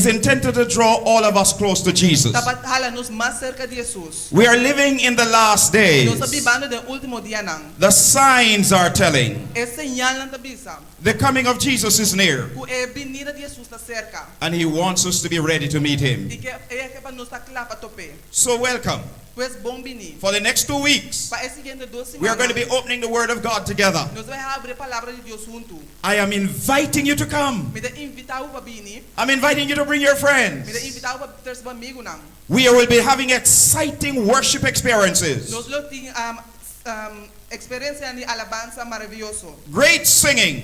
intended to draw all of us close to Jesus. Ta pa hala nos mas serka di Hesus. We are living in the last Nos ta days. bibando den último dianan. The signs are telling. E señalnan ta bisa The coming of Jesus is near, ku e binida di Hesus ta serka. and he wants us to be ready to meet him. I ke e ke pa nos ta kla pa top'é. So, welcome. Pues bon biní. For the next 2 weeks, Pa e siguiente dos we are going to simannan, be opening the Word of God together. nos ta bai habri Palabra di Dios huntu. I am inviting you to come. Mi ta invitá bo pa bini. I'm inviting you to bring your Mi ta friends. invitá bo pa trese bo amigunan. We will be having exciting worship experiences, Nos lo tin eksperensia di alabansa maravioso. Great singing,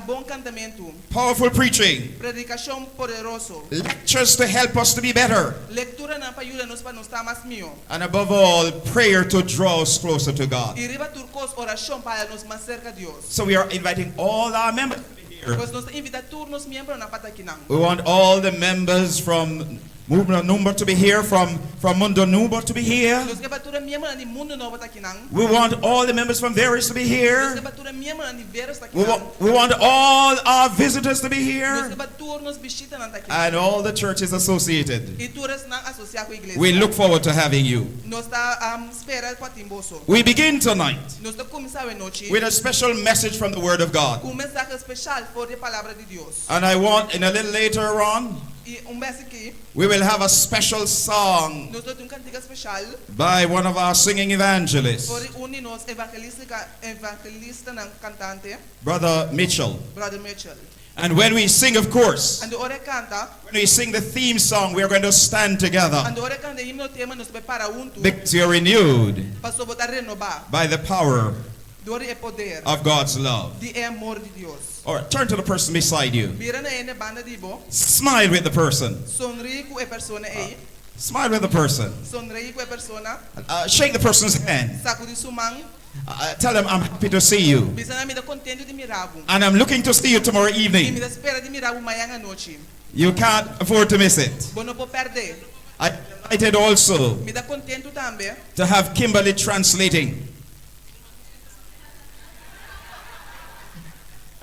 Bon kantamentu, powerful preaching, predikashon poderoso, lectures to help us to be better, lekturanan pa yuda nos pa nos ta mas mihó. And above all, prayer to draw us closer to God. I riba tur kos, orashon pa hala nos mas serka Dios. So we are inviting all our members to be here. Pues nos ta invitá tur nos miembronan pa ta akinan. We want all the members from Mundo Nobo to be here, from Mundo Nobo to be here. Nos ke pa tur miembronan di Mundu Nobo ta akinan. We want all the members from Veris to be Nos here. ke pa tur miembronan di Veris ta We akinan. want, we want all our visitors to be Nos here ke pa tur nos bishitanan ta akinan. And all the churches associated. I tur esnan asosiá ku iglesia. We look forward to having you. Nos ta spera pa tin boso. We begin tonight Nos ta kuminsá awe nochi with a special message from the Word of God. ku un mensahe spesial for di Palabra di Dios. And I want, in a little later on, I un bes aki, we will have a special song nos tin un kantika spesial by one of our singing evangelists, for un di nos evangelista evangelistanan kantante, Brother Mitchell. Brother Mitchell. And when we sing, of course, Anto ora e kanta, when we sing the theme song, we are going to stand together anto ora e kanta himno tema nos ta bai para huntu, because we are renewed pasobra bo ta renobá by the power dor di e poder of God's love. di e amor di Dios. All right, turn to the person beside you. Bira na e banda di bo, Smile with the person. Sonreí ku e persona ei, Smile with the person. Sonreí ku e persona, Shake the person's hand. Sakudí su man, Tell them, "I'm happy to see you. Bisa nan mi ta kontentu di mira bo. And I'm looking to see you tomorrow I mi evening." ta spera di mira bo mañan anochi. You can't afford to miss it. Bo no por pèrdè. I'm delighted also Mi ta kontentu tambe to have Kimberly translating.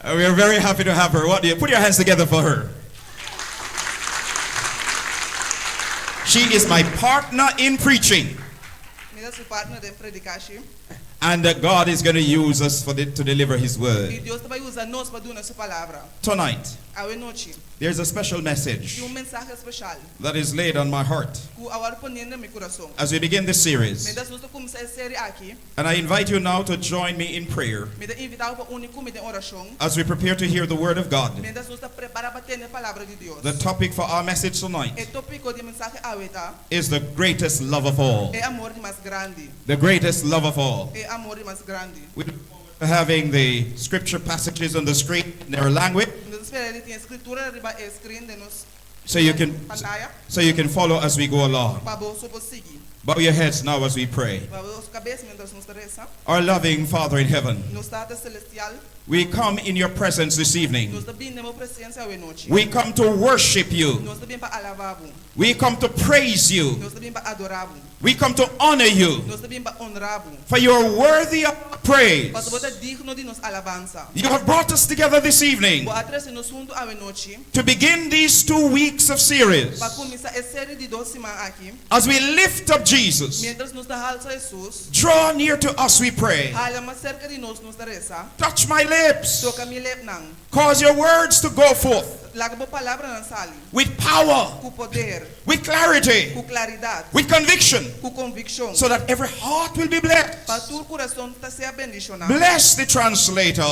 We are very happy to have her. What do you put your hands together for her? She is my partner in preaching. Mi ta su partner den predikashon. And God is going to use us to deliver His I word. Dios ta bai usa nos pa duna su palabra. Tonight, Awe nochi, there's a special message tin un mensahe spesial that is laid on my heart ku a wòrdu poné den mi kurason. As we begin this series. Mientras nos ta kuminsá e serie aki, And I invite you now to join me in prayer mi ta invitá bo pa uni ku mi den orashon. As we prepare to hear the word of God. Mientras nos ta prepará pa tende palabra di Dios. The topic for our message tonight E tópiko di mensahe awe ta is the greatest love of all. e amor di mas grandi. The greatest love of all. E amor di mas grandi. We look forward to having the scripture passages on the screen in their language Nos ta spera di tin skritura riba e screen den nos pantaya so you can follow as we go along. Pa bo por sigui. Bow your heads now as we pray. Baha kabes mientras nos ta resa. Our loving Father in heaven, Nos Tata Selestial, we come in your presence this evening. Nos ta bin den bo presensia awe nochi. We come to worship you. Nos ta bin pa alabá bo. We come to praise you. Nos ta bin pa adorá bo. We come to honor you. Nos ta bin pa honra bo. For you are worthy of praise. Pasobra bo ta digno di nos alabansa. You have brought us together this evening Bo a trese nos huntu awe nochi to begin these 2 weeks of series. Pa kuminsá e serie di dos siman aki. As we lift up Jesus, Mientras nos ta halsa Hesus, draw near to us, we pray. Hala mas serka di nos, nos ta resa. Touch my lips. Toka mi lepnan. Cause your words to go forth Laga bo palabranan sali. With power, Ku poder, with clarity, ku klaridat, with conviction, ku konvikshon. So that every heart will be Pa blessed. tur kurason ta sea bendishoná. Bless the translator.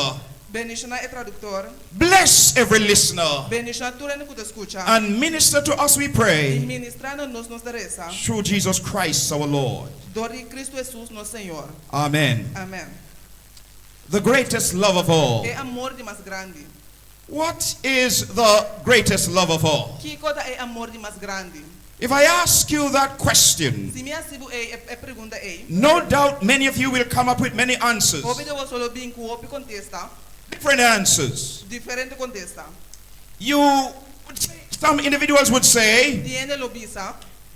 Bendishoná e traduktor. Bless every listener. Bendishoná tur hende ku ta skucha. And minister to us, we I pray, ministrá na nos, nos ta resa. Through Jesus Christ our Lord. Dor di Kristu Hesus, nos Señor. Amen. Amèn. The greatest love of all. E amor di mas grandi. What is the greatest love of all? Kiko ta e amor di mas grandi? If I ask you that question, Si mi hasi bo e, e pregunta ei, no doubt many of you will come up with many answers. Hopi di boso lo bin ku hopi kontesta, Different answers. Diferente kontesta. You would say, some individuals would say, Tin hende lo bisa,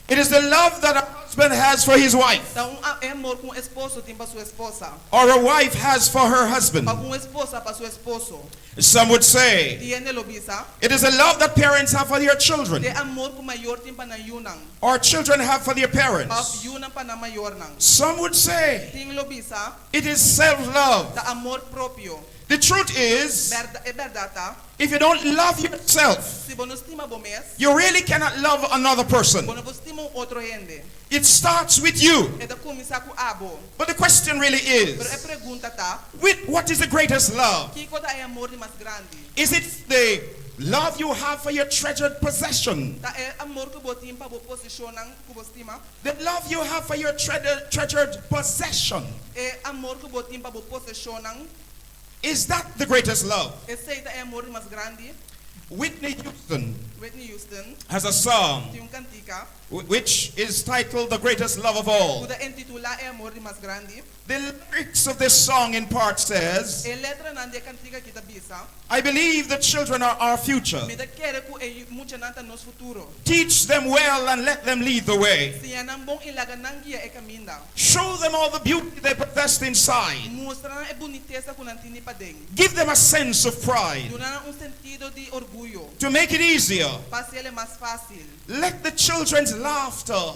it is the love that a husband has for his wife, ta un e amor ku un esposo tin pa su esposa. Or a wife has for her husband. Òf un esposa pa su esposo. Some would say Tin hende lo bisa. it is a love that parents have for their children, Ta e amor ku mayor tin pa nan yunan. Or children have for their Òf parents. yunan pa nan mayornan. Some would say Tin lo bisa. It is self love. Ta amor propio. The truth is, Bèrdat, e bèrdat ta, if you don't love yourself, si bo no stima bo mes, you really cannot love another person. Bo no por stima un otro hende. It starts with you. E ta kuminsá ku abo. But the question really Pero e is, pregunta ta, with what is the greatest love? Kiko ta e amor di mas grandi? Is it the love you have for your treasured possession? Ta e amor ku bo tin pa bo poseshonnan ku bo stima? The love you have for your treasured possession. E amor ku bo tin pa bo poseshonnan? Is that the greatest love? Esei ta e amor di mas grandi? Whitney Houston Whitney Houston has a song tin un kantika which is titled "The Greatest Love of All." ku ta intitulá E Amor di Mas Grandi. The lyrics of this song in part says, E letranan di e kantika aki ta bisa, "I believe the children are our future. Mi ta kere ku e muchanan ta nos futuro. Teach them well and let them lead the way. Siña nan bon i laga nan guia e kaminda. Show them all the beauty they possess inside. Mustra nan e bunitesa ku nan tin paden. Give them a sense of pride. Duna nan un sentido di orguyo. To make it easier, Pa hasié mas fásil. Let the children's laughter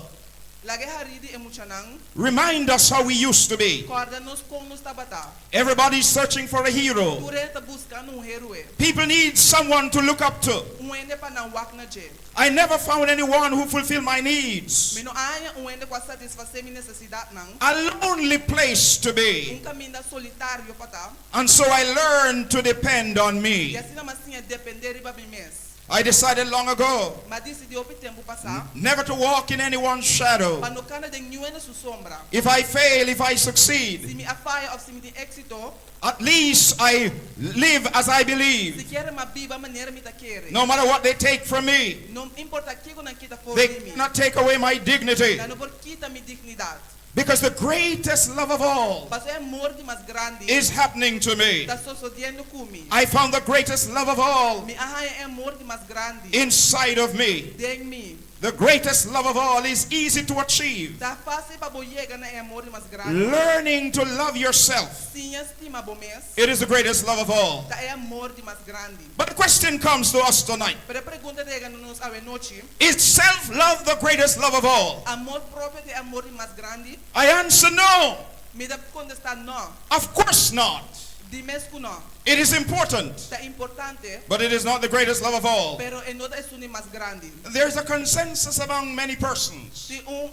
Laga e hari di e muchanan remind us how we used to be." Kòrda nos kon nos tabata. Everybody's searching for a hero. Tur hende ta buskando un héroe. People need someone to look up to. Un hende pa nan wak na dje. I never found anyone who fulfilled my needs. Mi no a haña un hende ku a satisfasé mi nesesidatnan. A lonely place to be. Un kaminda solitario pa ta. And so I learned to depend on I me. Asina m'a siña dependé riba mi mes. I decided long ago M'a disidí hopi tempu pasá never to walk in anyone's shadow. Pa no kana den niun hende su sombra. If I fail, if I succeed, Si mi a faya òf si mi tin éksito, at least I live as I believe. Sikiera m'a biba manera mi ta kere. No matter what they take from me, No importá kiko nan kita for they di mi. cannot take away my dignity. Nan no por kita mi dignidat. Because the greatest love of all Pasobra e amor di mas grandi is happening to me. Ta sosodiendo ku mi. I found the greatest love of all Mi a haña e amor di mas grandi inside of me. Den mi. The greatest love of all is easy to achieve. Ta fásil pa bo yega na e amor di mas grandi. Learning to love yourself. Siña stima bo mes. It is the greatest love of all. Ta e amor di mas grandi. But the question comes to us tonight. Pero e pregunta ta yega na nos awe nochi. Is self-love the greatest love of all? Amor propio ta e amor di mas grandi? I answer no. Mi ta kontestá no. Of course not. Di mes ku no. It is important, Ta importante, but it is not the greatest love of all. Pero e no ta esun di mas grandi. There's a consensus among many persons Tin un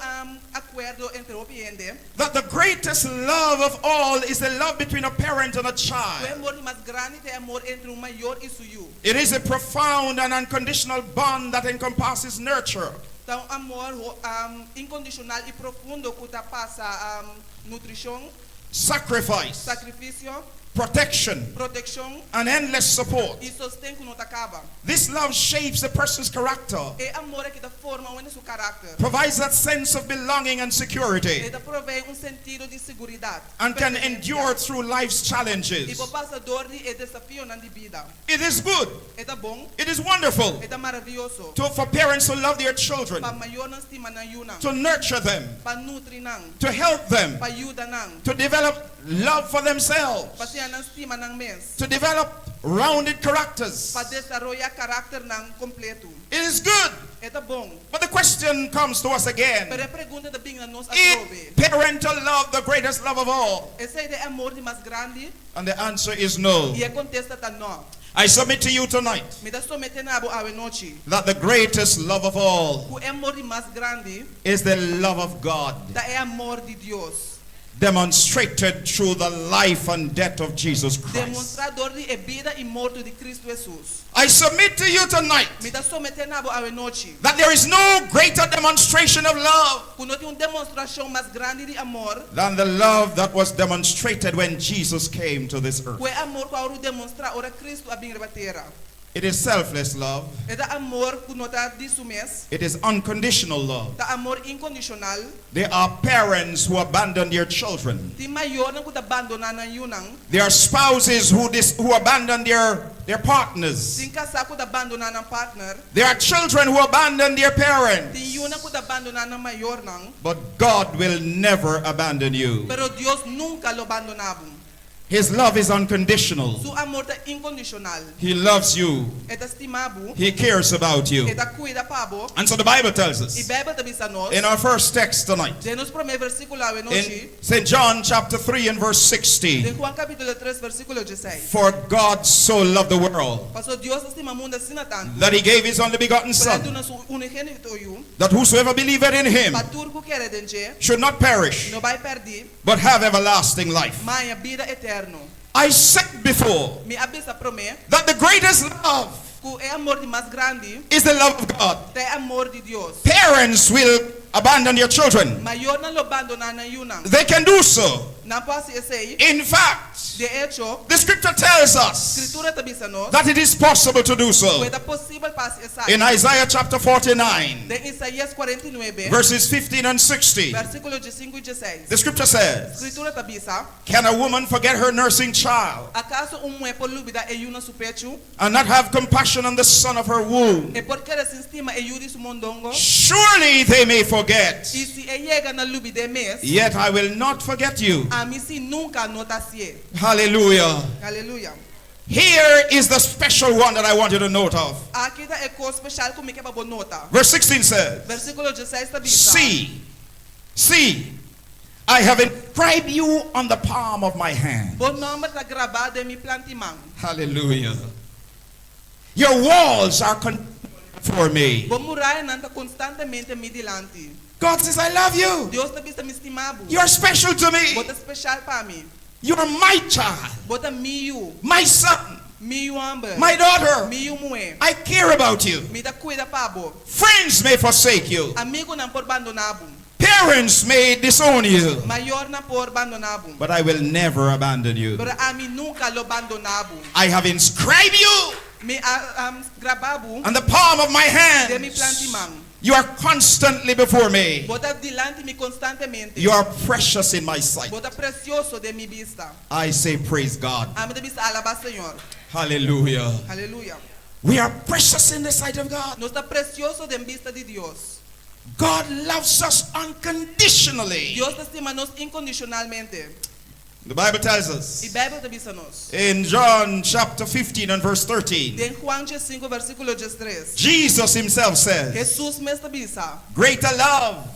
akuerdo entre hopi hende that the greatest love of all is the love between a parent and a Ku e child. amor di mas grandi ta e amor entre un mayor i su yu. It is a profound and unconditional bond that encompasses nurture, Ta un amor inkondishonal i profundo ku ta pasa nutrishon, sacrifice, sakrifisio, protection, protekshon and endless support. I sosten ku no ta kaba. This love shapes a person's character, E amor aki ta forma un hende su karakter. Provides that sense of belonging and security, E ta proveé un sentido di seguridat and can pertenensia. Endure through life's I challenges. por pasa dor di e desafionan di bida. It is good. E ta bon. It is wonderful E ta maravioso. for parents to love their children, Pa mayornan stima nan yunan. To nurture them, Pa nutri nan. To help them, Pa yuda nan. To develop love for themselves, Pa siña nan stima nan mes. To develop rounded characters. Pa desaroyá karakternan kompleto. It is good. E ta bon. But the question comes to us again. Pero e pregunta ta bin na nos Is atrobe. parental love the greatest love of all? Esei ta e amor di mas grandi? And the answer is no. I e kontesta ta no. I submit to you tonight Mi ta someté na abo awe nochi that the greatest love of all Ku e amor di mas grandi is the love of God ta e amor di Dios. Demonstrated through the life and death of Jesus Christ. Demostrá dor di e bida i morto di Kristu Hesus. I submit to you tonight Mi ta someté na abo awe nochi that there is no greater demonstration of love Ku no tin un demostrashon mas grandi di amor than the love that was demonstrated when Jesus came to this earth. Ku e amor ku a wòrdu demostrá ora Kristu a bin riba tera. It is selfless love. E ta amor ku no ta di su mes. It is unconditional love. Ta amor inkondishonal. There are parents who abandon their children. Tin mayornan ku ta bandoná nan yunan. There are spouses who abandon their partners. Tin kasá ku ta bandoná nan partner. There are children who abandon their parents. Tin yunan ku ta bandoná nan mayornan. But God will never abandon you. Pero Dios nunka lo bandoná bo. His love is unconditional. Su amor ta inkondishonal. He loves you. E ta stima bo. He cares about you. E ta kuida pa bo. And so the Bible tells E us Beibel ta bisa nos. in our first text tonight, Den nos promé versíkulo awe nochi. in St. John chapter 3 and verse 16, Den Juan kapítulo 3, versíkulo 16. for God so loved the world Pasobra Dios a stima mundu asina tantu. that he gave his only begotten Ku el a Son, duna su unigénito yu. that whosoever believeth in him Pa tur ku kere den dje. should not perish, No bai pèrdí. but have everlasting life. Ma haña bida eterno. I said before Mi a bisa promé. that the greatest love Ku e amor di mas grandi. is the love of God. Ta e amor di Dios. Parents will abandon their children. Mayornan lo bandoná nan yunan. They can do so. Nan por hasi esei. In fact, De echo, the scripture tells us Skritura ta bisa nos. that it is possible to do so. Ku e ta posibel pa hasi esaki. In Isaiah chapter 49, Den Isaías 49, verses 15 and 16, versíkulo 15 i 16. the scripture says, Skritura ta bisa, Can a woman forget her nursing child Akaso un muhé por lubidá e yu na su pechu? and not have compassion on the son of her womb? E por keda sin stima e yu di su mondongo? Surely they may forget, I si e yega na lubid'é mes, yet I will not forget you. ami sí nunka no ta hasié. Hallelujah. Aleluya. Here is the special one that I want you to note of. Aki ta e kos spesial ku mi ke pa bo nota. Verse 16 says, Versíkulo 16 ta bisa. See, see, I have inscribed you on the palm of my hand. Bo nòmber ta grabá den mi plant'i man. Hallelujah. Your walls are continually before me. Bo murayanan ta konstantemente mi dilanti. God says, I love you. Dios ta bisa mi stima bo. You are special to me. Bo ta spesial pa mi. You are my child, Bo ta mi yu. my son, Mi yu hòmber. my daughter. Mi yu muhé. I care about you. Mi ta kuida pa bo. Friends may forsake you. Amigunan por bandoná bo. Parents may disown you. Mayornan por bandoná bo. But I will never abandon you. Pero ami nunka lo bandoná bo. I have inscribed you Mi a um, graba bo on the palm of my den mi plant'i hands. man. You are constantly before me. Bo ta dilanti mi konstantemente. You are precious in my sight. Bo ta presioso den mi bista. I say, Praise God. Ami ta bisa alabá Señor. Hallelujah. Aleluya. We are precious in the sight of God. Nos ta presioso den bista di Dios. God loves us unconditionally. Dios ta stima nos inkondishonalmente. The Bible tells E us Beibel ta bisa nos. in John chapter 15 and verse 13, Den Juan 5, versíkulo 13. Jesus himself says, Hesus mes ta bisa. Greater love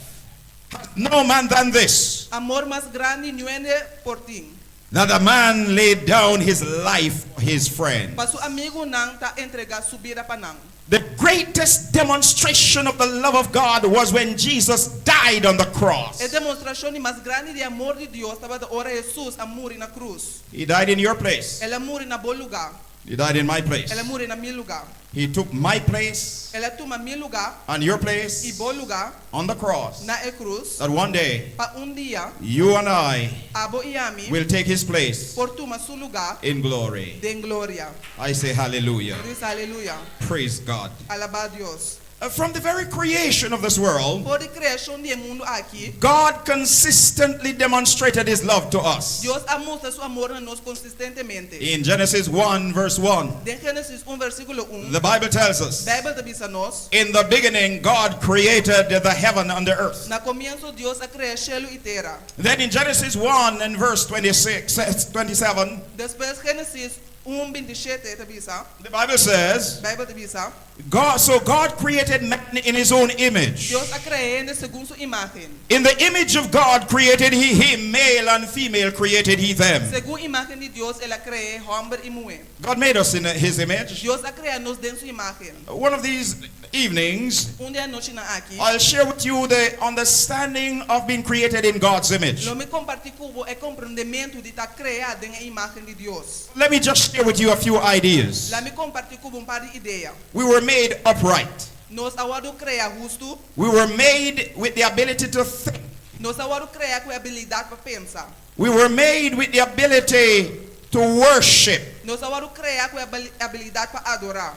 hath no man than this, Amor mas grandi niun hende por tin. that a man laid down his life for his friend. Pa su amigunan ta entregá su bida pa nan. The greatest demonstration of the love of God was when Jesus died on the cross. E demostrashon di mas grandi di amor di Dios tabata ora Hesus a muri na krus. He died in your place. El a muri na bo lugá. He died in my place. El a muri na mi lugá. He took my place El a tuma mi lugá and your i place bo lugá on the cross. na e krus That one day pa un dia you and I abo i ami will take his place por tuma su lugá in glory. den gloria. I say hallelujah. Bisa aleluya. Praise God. Alabá Dios. From the very creation of this world, For di kreashon di e mundu aki, God consistently demonstrated his love to us. Dios a mustra su amor na nos konsistentemente. In Genesis 1, verse 1, Den Génesis 1 versíkulo 1, the Bible tells us, Beibel ta bisa nos, In the beginning, God created the heaven and the earth. Na komienso Dios a krea shelu i tera. Then in Genesis 1 and verse 26, 27, Despues Génesis 1, 27 ta bisa, the Bible says, Beibel ta bisa, God, so God created man in his own image. Dios a krea hende segun su imágen. In the image of God created he him, male and female created he them. Segun imágen di Dios el a krea hòmber i muhé. God made us in his image. Dios a krea nos den su imágen. One of these evenings, Un di e anochinan aki, I'll share with you the understanding of being created in God's image. lo mi kompartí ku bo e komprondementu di ta kreá den e imágen di Dios. Let me just share with you a few ideas. Laga mi kompartí ku bo un par di idea. We were made upright. Nos a wòrdu kreá hustu. We were made with the ability to think. Nos a wòrdu kreá ku e abilidat pa pensa. We were made with the ability to worship. Nos a wòrdu kreá ku e abilidat pa adorá.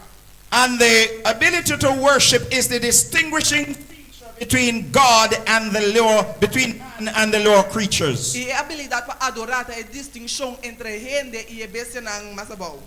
And the ability to worship is the distinguishing feature between God and the lower, between man and the lower creatures. I e abilidat pa adorá ta e distinshon entre hende i e bestianan mas abou.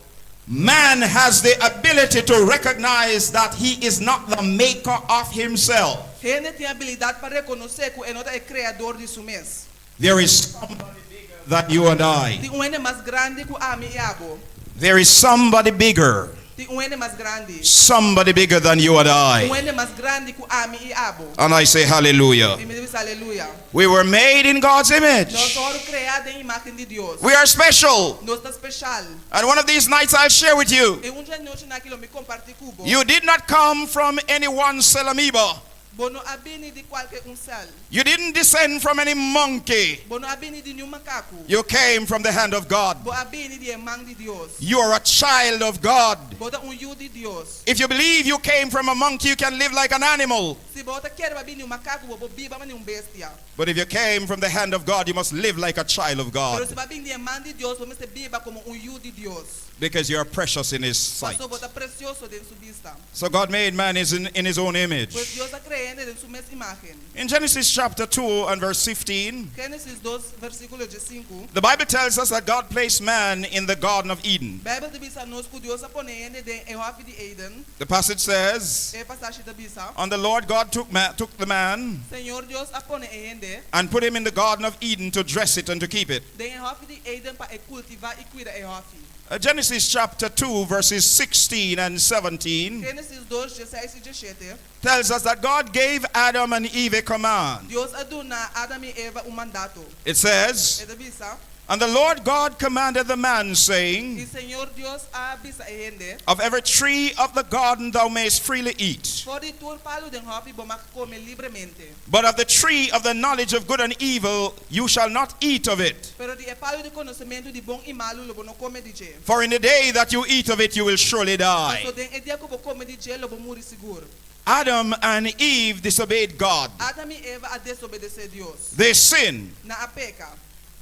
Man has the ability to recognize that he is not the maker of himself. Hende tin e abilidat pa rekonosé ku e no ta e kreador di su mes. There is somebody bigger than you and I. Tin un hende mas grandi ku ami i abo. There is somebody bigger. Tin un hende mas grandi. Somebody bigger than you and Un I. hende mas grandi ku ami i abo. And I say hallelujah. I mi ta bisa aleluya. We were made in God's image. Nos a wòrdu kreá den imágen di Dios. We are special. Nos ta spesial. And one of these nights I'll share with you. I un di e anochinan aki lo mi kompartí ku bo. You did not come from any one cell amoeba. Bo no a bini di kualke un sèl. You didn't descend from any monkey. Bo no a bini di niun makaku. You came from the hand of God. Bo a bini di e man di Dios. You are a child of God. Bo ta un yu di Dios. If you believe you came from a monkey, you can live like an animal. Si bo ta kere bo a bini di un makaku, bo por biba manera un bestia. But if you came from the hand of God, you must live like a child of Pero God si bo a bini di e man di Dios, bo mester biba komo un yu di Dios. because you are precious in His sight. Pasobra bo ta presioso den su bista. So God made man in His own image. Pues Dios a krea hende den su mes imágen. In Genesis chapter 2 and verse 15, Génesis 2, versíkulo 15. the Bible tells us that God placed man in the Garden of Eden. Beibel ta bisa nos ku Dios a pone hende den e hòfi di Eden. The passage says, E pasashi ta bisa. And the Lord God took the man Señor Dios a pone e hende and put him in the Garden of Eden to dress it and to keep it. den e hòfi di Eden pa e kultivá i kuida e hòfi. Genesis chapter 2, verses 16 and 17 Génesis 2, 16 i 17. tells us that God gave Adam and Eve a command. Dios a duna Adam i Eva un mandato. It says, E ta bisa. And the Lord God commanded the man, I saying, Señor Dios a bisa e hende. Of every tree of the garden thou mayest freely eat, For di tur palu den hòfi bo mag kome libremente. but of the tree of the knowledge of good and evil you shall not eat of it. Pero di e palu di konosementu di bon i malu lo bo no kome di dje. For in the day that you eat of it, you will surely die. Paso den e dia ku bo kome di dje lo bo muri sigur. Adam and Eve disobeyed God. Adam i Eva a desobedesé Dios. They sinned. Nan a peka.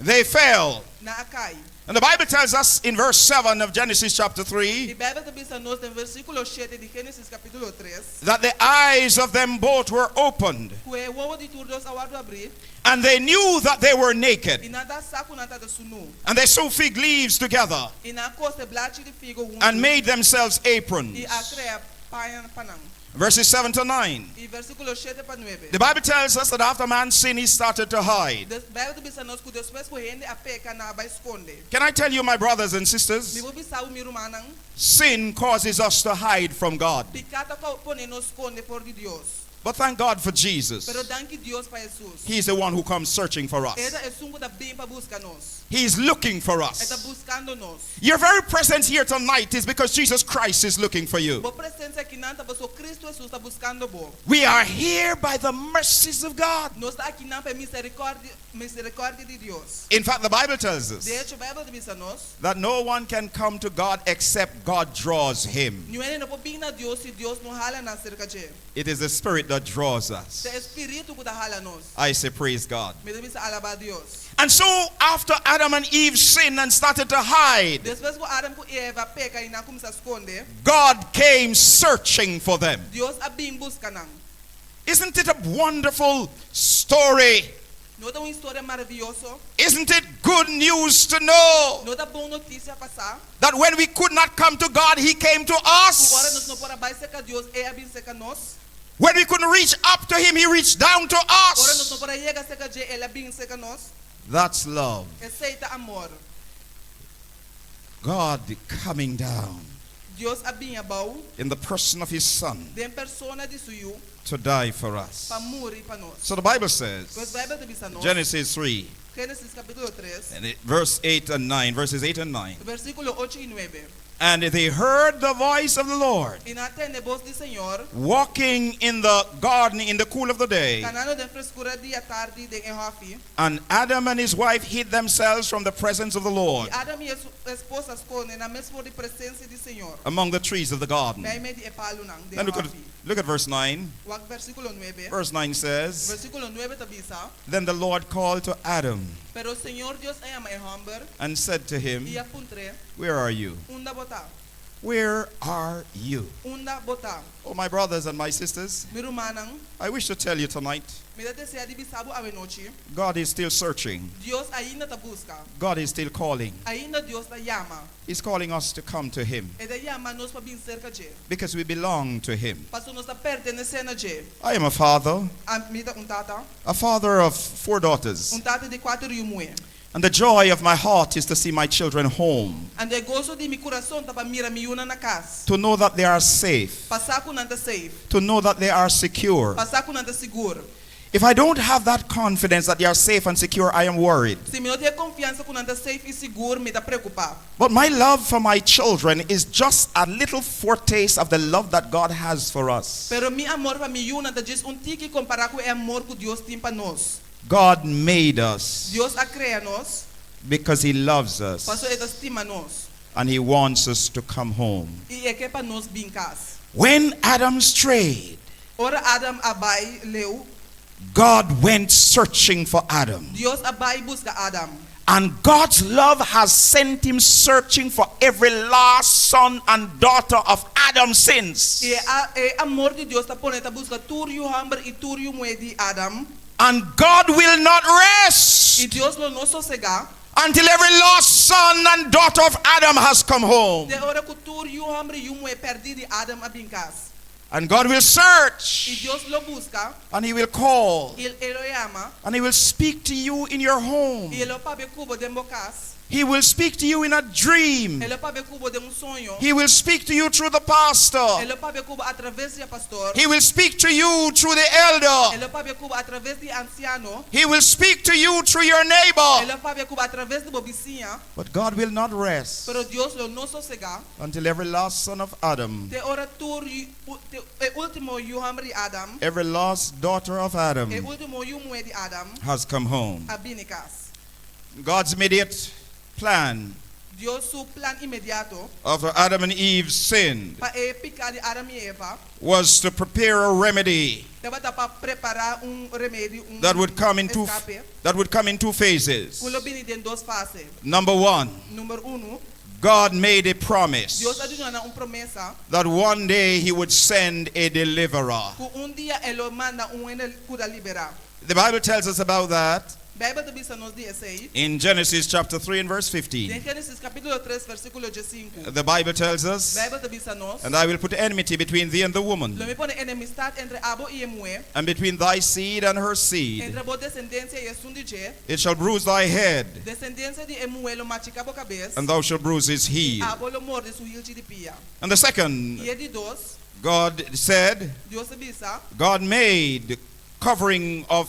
They fell. Nan a kai. And the Bible tells us in verse 7 of Genesis chapter I 3 Beibel ta bisa nos den versíkulo 7 di Génesis kapítulo 3 that the eyes of them both were opened, ku e wowo di tur dos a wòrdu habrí and they knew that they were i naked. nan tabata sa ku nan tabata sunú. And they sewed fig leaves together I nan a kose blachi di figo huntu and made themselves aprons. I a krea paña pa nan. Verses 7 to 9. I versíkulo 7 pa 9. The Bible tells us that after man sinned, he started to hide. Des, Beibel ta bisa nos ku despues ku hende a peka nan a bai skonde. Can I tell you, my brothers and sisters, Mi por bisa bo, mi rumannan, sin causes us to hide from God. Piká ta pone nos skonde for di Dios. But thank God for Jesus. Pero danki Dios pa Hesus. He's the one who comes searching for us. E ta esun ku ta bin pa buska nos. He's looking for E ta us. buskando nos. Your very presence here tonight is because Jesus Christ is looking for you. Bo presensia akinan ta paso Kristu Hesus ta buskando bo. We are here by the mercies of God. Nos ta akinan pa miserikòrdia miserikòrdia di Dios. In fact, the Bible tells us De echo, Beibel ta bisa nos, that no one can come to God except God draws him. Niun hende no por bin na Dios si Dios no hala nan serka dje. It is the Spirit that draws us. Ta e Spiritu ku ta hala nos. I say, praise God. Mi ta bisa alabá Dios. And so, after Adam and Eve sinned and started to hide, Despues ku Adam ku Eva peka i nan a kuminsá skonde, God came searching for them. Dios a bin buska nan. Isn't it a wonderful story? No ta un historia maravioso? Isn't it good news to know No ta bon notisia pa sa? that when we could not come to God, He came to Ku ora nos no us? por a bai serka Dios, El a bin serka nos. When we couldn't reach up to Him, He reached down to Ora nos no us. por a yega serka dje, El a bin serka nos. That's love. Esei ta amor. God coming down Dios a bin abou in the person of His Son den persona di su Yu to die for us. pa muri pa nos. So the Bible Pues says, Beibel ta bisa nos, Genesis 3, Génesis kapítulo 3, and verse 8 and 9, verses 8 and 9. versíkulo 8 i 9. And they heard the voice of the Lord I nan a tende bos di Señor, walking in the garden in the cool of the day. kanando den freskura di atardi den e hòfi. And Adam and his wife hid themselves from the presence of the Lord I Adam i su esposa a skonde nan mes for di presensia di Señor, among the trees of the garden. Meimei di e palunan den Then hòfi. look at verse 9. Wak versíkulo 9. Verse 9 says, Versíkulo 9 ta bisa, Then the Lord called to Adam Pero Señor Dios a yama e hòmber and said to him, i a puntr'é, Where are you? Unda bo ta? Where are you? Unda bo ta? Oh, my brothers and my sisters, Mi rumannan, I wish to tell you tonight, mi ta deseá di bisa bo awe nochi, God is still searching. Dios ainda ta buska. God is still calling. Ainda Dios ta yama. He's calling us to come to Him E ta yama nos pa bin serka dje. because we belong to Him. Paso nos ta pertenesé na dje. I am a father, Mi ta un tata, a father of 4 daughters. un tata di kuater yu muhé. And the joy of my heart is to see my children home, Anto e goso di mi kurason ta pa mira mi yunan na kas. to know that they are safe, Pa sa ku nan ta safe. to know that they are secure. Pa sa ku nan ta sigur. If I don't have that confidence that they are safe and secure, I am worried. Si mi no tin konfiansa ku nan ta safe i sigur, mi ta preokupá. But my love for my children is just a little foretaste of the love that God has for us. Pero mi amor pa mi yunan ta djis un tiki kompará ku e amor ku Dios tin pa nos. God made us Dios a krea nos, because He loves us pasobra E ta stima nos. and He wants us to come home. I E ke pa nos bin kas. When Adam strayed, Ora Adam a bai leu, God went searching for Adam. Dios a bai buska Adam. And God's love has sent him searching for every last son and daughter of Adam since. I e, e amor di Dios ta pon'é ta buska tur yu hòmber i tur yu muhé di Adam. And God will not I rest Dios lo no sosegá until every lost son and daughter of Adam has come home. te ora ku tur yu hòmber i yu muhé pèrdí di Adam a bin kas. And God will I search Dios lo buska and he will call i E lo yama and he will speak to you in your home. i E lo papia ku bo den bo kas. He will speak to you in a dream. E lo papia ku bo den un soño. He will speak to you through the pastor. E lo papia ku bo atraves di pastor. He will speak to you through the elder. E lo papia ku bo atraves di ansiano. He will speak to you through your neighbor. E lo papia ku bo atraves di bo bisiña. But God will not rest Pero Dios lo no sosegá until every last son of Adam, te ora tur e último yu hòmber di Adam, every last daughter of Adam e último yu muhé di Adam has come home. a bini kas. God's immediate plan Dios su plan inmediato after Adam and Eve sinned pa e piká di Adam i Eva was to prepare a remedy tabata pa prepará un remedi, un eskape that would come in two phases. ku lo bini den dos fase. Number one, Number 1, God made a promise Dios a duna nan un promesa that one day he would send a deliverer. ku un dia e lo manda un hende ku ta liberá. The Bible tells us about that Beibel ta bisa nos di esei. in Genesis chapter 3 and verse Den 15. Génesis kapítulo 3 versíkulo 15. The Bible tells us, Beibel ta bisa nos, And I will put enmity between thee and the woman, Lo mi pone enemistat entre abo i e muhé, and between thy seed and her seed. entre bo desendensia i esun di dje. It shall bruise thy head, Desendensia di e muhé lo machiká bo kabes, and thou shalt bruise his i heel. abo lo morde su hilchi di pia. And the second, I e di dos, God said, Dios a bisa, God made covering of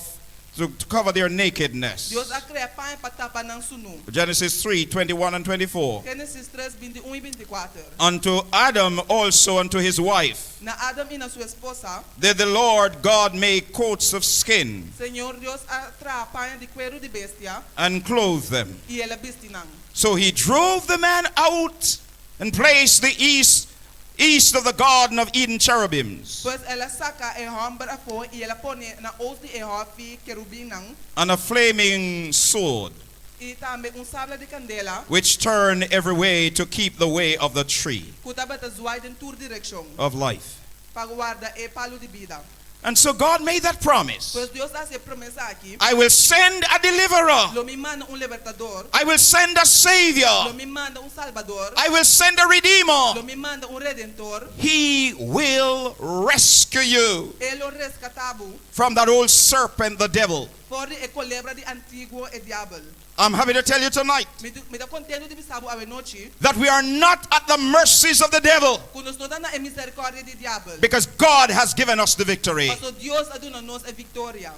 to cover their nakedness. Dios a krea paña pa tapa nan sunú. Genesis 3 21 and 24. Génesis 3, 21 i 24. Unto Adam also unto his wife Na Adam i na su esposa, did the Lord God make coats of skin Señor Dios a traha paña di kueru di bestia and clothe them. i el a bisti nan. So he drove the man out and placed the east of the Garden of Eden cherubims Pues el a saka e hòmber afó i el a pone na ost di e hòfi kerubinnan and a flaming sword i tambe un sabla di kandela which turned every way to keep the way of the tree ku tabata zwai den tur direkshon of life. pa warda e palu di bida. And so God made that promise. Pues Dios a hasi e promesa aki, I will send a deliverer. Lo mi manda un libertador, I will send a lo savior. mi manda un salbador, I will send a redeemer. lo mi manda un redentor, He will rescue you E lo reskatá bo from that old serpent, the devil. for di e kolebra di antiguo e diabel. I'm happy to tell you tonight Mi mi ta kontentu di bisa bo awe nochi that we are not at the mercies of the devil ku nos no ta na e miserikòrdia di diabel. because God has given us the victory. Paso Dios a duna nos e viktoria.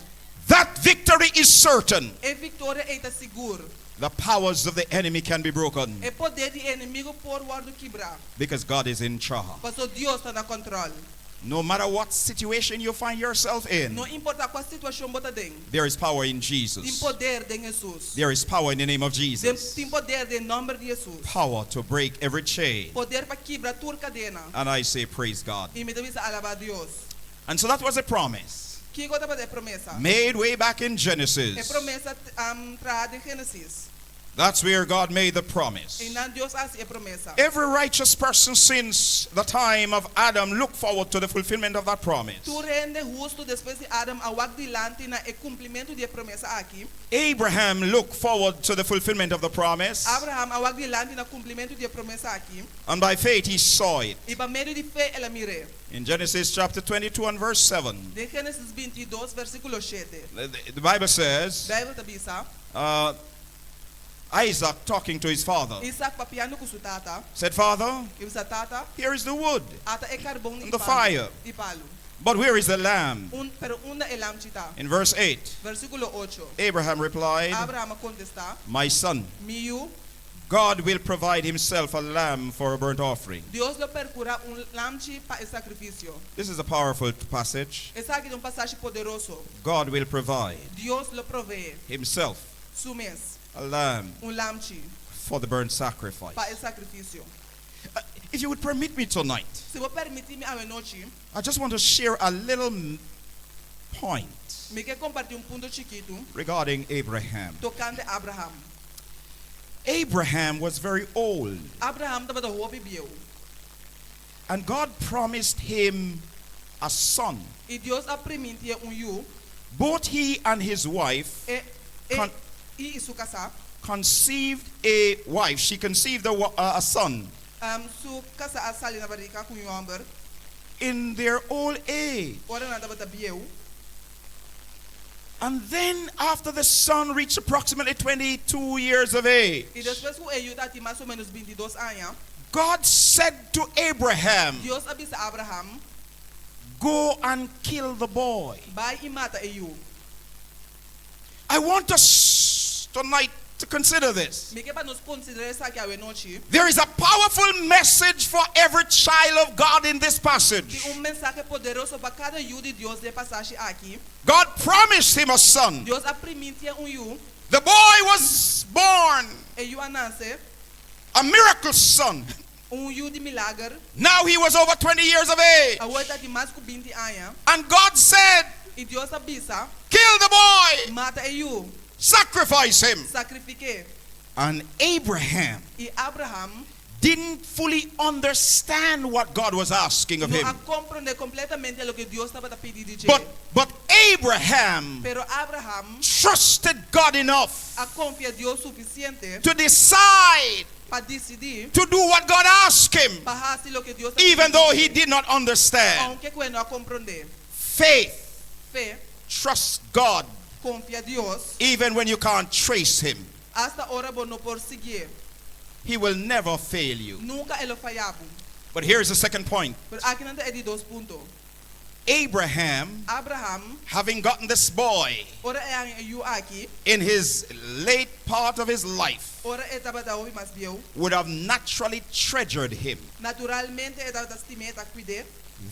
That victory is certain. E viktoria ei ta sigur. The powers of the enemy can be broken E poder di enemigu por wòrdu kibrá. because God is in charge. Paso Dios ta na kòntròl. No matter what situation you find yourself in, No importá kua situashon bo ta den. there is power in Tin Jesus. poder den Hesus. There is power in the name of Jesus. Tin poder den nòmber di Hesus. Power to break every chain. Poder pa kibra tur kadena. And I say, Praise God. I mi ta bisa alabá Dios. And so that was a promise Kiko tabata e promesa? made way back in E Genesis. promesa trahá den Génesis. That's where God made the promise. Einan Dios a hasi e promesa. Every righteous person since the time of Adam looked forward to the fulfillment of that promise. Tur hende hustu despues di Adam a wak dilanti na e kumplimentu di e promesa aki. Abraham looked forward to the fulfillment of the promise, Abraham a wak dilanti na kumplimentu di e promesa aki. and by faith he saw it. I pa medio di fe el a mir'é. In Genesis chapter 22 and verse 7, Den Génesis 22, versíkulo 7. the Bible says, Beibel ta bisa. Isaac, talking to his father, Isaac papiando ku su tata. said, "Father, El a bisa, "Tata, here is the wood, ata e karbon and i the palu. fire. I palu. But where is the lamb?" Un, pero unda e lamchi ta?" In verse 8, Versíkulo 8. Abraham replied, Abraham a kontestá, "My son, "Mi yu, God will provide himself a lamb for a burnt offering." Dios lo perkurá un lamchi pa e sakrifisio. This is a powerful passage. Esaki ta un pasashi poderoso. God will provide Dios lo proveé himself su mes a lamb un lamchi for the burnt sacrifice. pa e sakrifisio. If you would permit me tonight, Si bo permití mi awe nochi, I just want to share a little point mi ke kompartí un punto chikitu regarding Abraham. tokante Abraham. Abraham was very old, Abraham tabata hopi bieu. and God promised him a son. I Dios a primintié un yu, Both he and his wife e, e, i su kasá, conceived a wife. She conceived a son Su kasá a sali na barika ku un hòmber, in their old age. Ora nan tabata bieu. And then, after the son reached approximately 22 years of age, I despues ku e yu tabatin mas o ménos 22 aña, God said to Abraham, Dios a bisa Abraham, "Go and kill the boy." "Bai i mata e yu." I want us tonight to consider this. Mi ke pa nos konsiderá esaki awe nochi. There is a powerful message for every child of God in this passage. Tin un mensahe poderoso pa kada yu di Dios den e pasashi aki. God promised him a son. Dios a primintié un yu. The boy was born, E yu a nase, a miracle son. Un yu di milager. Now he was over 20 years of age. Awor e tabatin mas ku 20 aña. And God said, I Dios a bisa, "Kill the boy, "Mata e yu. sacrifice him." Sakrifik'é." And Abraham I Abraham didn't fully understand what God was asking of no him. a komprondé kompletamente loke Dios tabata pidi di dje. But Abraham Pero Abraham trusted God enough a konfia Dios sufisiente to decide pa disidí to do what God asked him, pa hasi loke Dios a even pidi though di he dje, did not understand. ounke ku e no a komprondé. Faith Fe, trusts God konfia Dios, even when you can't trace him. asta ora bo no por siguié. He will never fail you. Nunka e lo faya bo. But here's the second point. Pero akinan ta e di dos punto. Abraham, Abraham, having gotten this boy ora el a haña e yu aki, in his late part of his life, ora e tabata hopi mas bieu, would have naturally treasured him. naturalmente e tabata stim'é, ta kuid'é.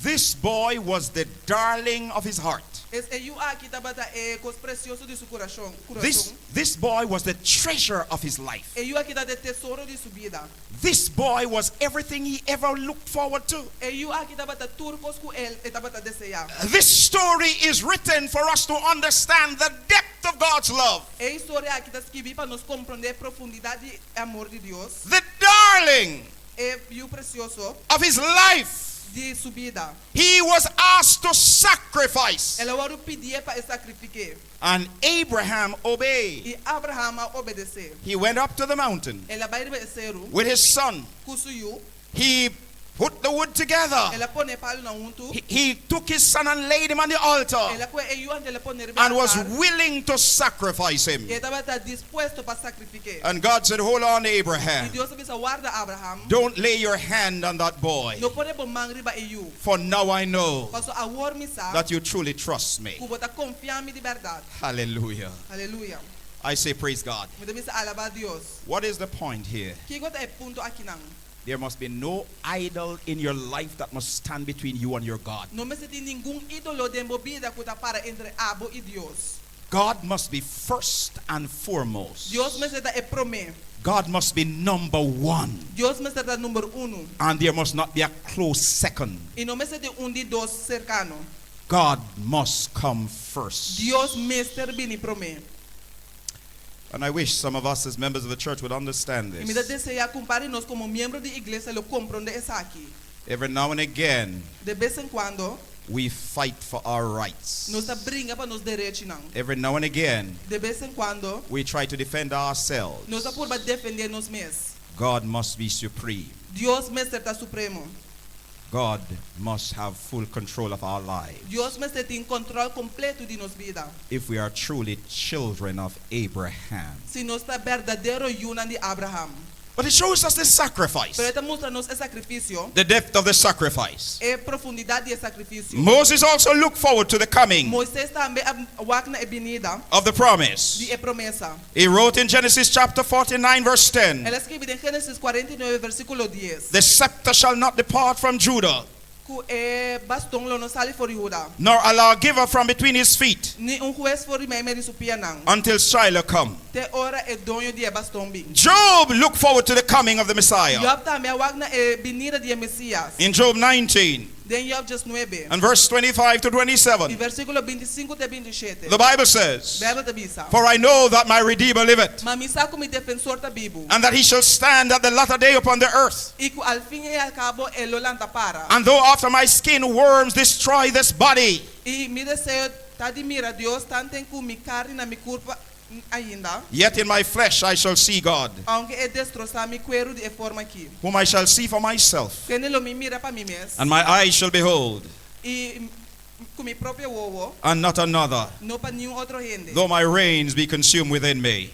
This boy was the darling of his heart. Es e yu aki tabata e kos presioso di su kurason. This, Kurason. this boy was the treasure of his life. E yu aki tabata e tesoro di su bida. This boy was everything he ever looked forward to. E yu aki tabata tur kos ku el e tabata deseá. This story is written for us to understand the depth of God's love. E historia aki ta skibí pa nos komprondé e profundidat di e amor di Dios. The darling E yu presioso of his life. di su bida. He was asked to sacrifice. El a wòrdu pidié pa e sakrifik'é. And Abraham obeyed. I Abraham a obedesé. He went up to the mountain El a bai riba e seru with his son. ku su yu. He put the wood together. El a pone e palunan huntu. He took his son and laid him on the altar El a kue e yu anto el a pon'é riba and was altar. willing to sacrifice him. I e tabata dispuesto pa sakrifik'é. And God said, "Hold on, I Abraham. Dios a bisa, "Warda, Abraham. Don't lay your hand on that boy. No pone bo man riba e yu. For now I know Paso awor mi sa that you truly trust me." ku bo ta konfia mi di bèrdat. Hallelujah. Aleluya. I say, praise God. Mi ta bisa alabá Dios. What is the point here? Kiko ta e punto akinan? There must be no idol in your life that must stand between you and your God. No mester tin ningun ídolo den bo bida ku ta para entre abo i Dios. God must be first and foremost. Dios mester ta e promé. God must be number one. Dios mester ta number uno. And there must not be a close second. I no mester tin un di dos serkano. God must come first. Dios mester bini promé. And I wish some of us as members of the church would understand I mi ta this. deseá ku un par di nos komo miembro di iglesia lo komprondé esaki. Every now and again, De bes en kuando, we fight for our rights. nos ta bringa pa nos derechinan. Every now and again, De bes en kuando, we try to defend ourselves. nos ta purba defendé nos mes. God must be supreme. Dios mester ta supremo. God must have full control of our lives Dios mester tin kontròl kompleto di nos bida. if we are truly children of Abraham. Si nos ta berdadero yunan di Abraham. But it shows us the sacrifice, Pero e ta mustra nos e sakrifisio, the depth of the sacrifice. e profundidat di e sakrifisio. Moses also looked forward to the coming Moises tambe a wak na e binida of the promise. di e promesa. He wrote in Genesis chapter 49, verse 10: El a skirbi den Génesis 49, versíkulo 10, "The scepter shall not depart from Judah, ku e baston lo no sali for di Huda, nor a lawgiver from between his feet, ni un hues for di meimei di su pianan, until Shiloh come." te ora e doño di e baston bin. Job looked forward to the coming of the Messiah. Job tambe a wak na e binida di e Mesias. In Job 19 Den Job 19, and verse 25 to i 27, versíkulo 25 te 27, the Bible says, Beibel ta bisa: "For I know that my Redeemer liveth, Ma mi sa ku mi defensor ta bibu, and that he shall stand at the latter day upon the earth. I ku al fin i al kabo e lo lanta para. And though after my skin worms destroy this body, I mi deseo ta di mira Dios tanten ku mi karni na mi kurpa ainda, yet in my flesh I shall see God, ounke e destrosá mi kueru di e forma akí, whom I shall see for myself, Kende lo mi mira pa mi mes, and my eyes shall behold, i ku mi propio wowo, and not another, no pa niun otro hende. though my reins be consumed within me."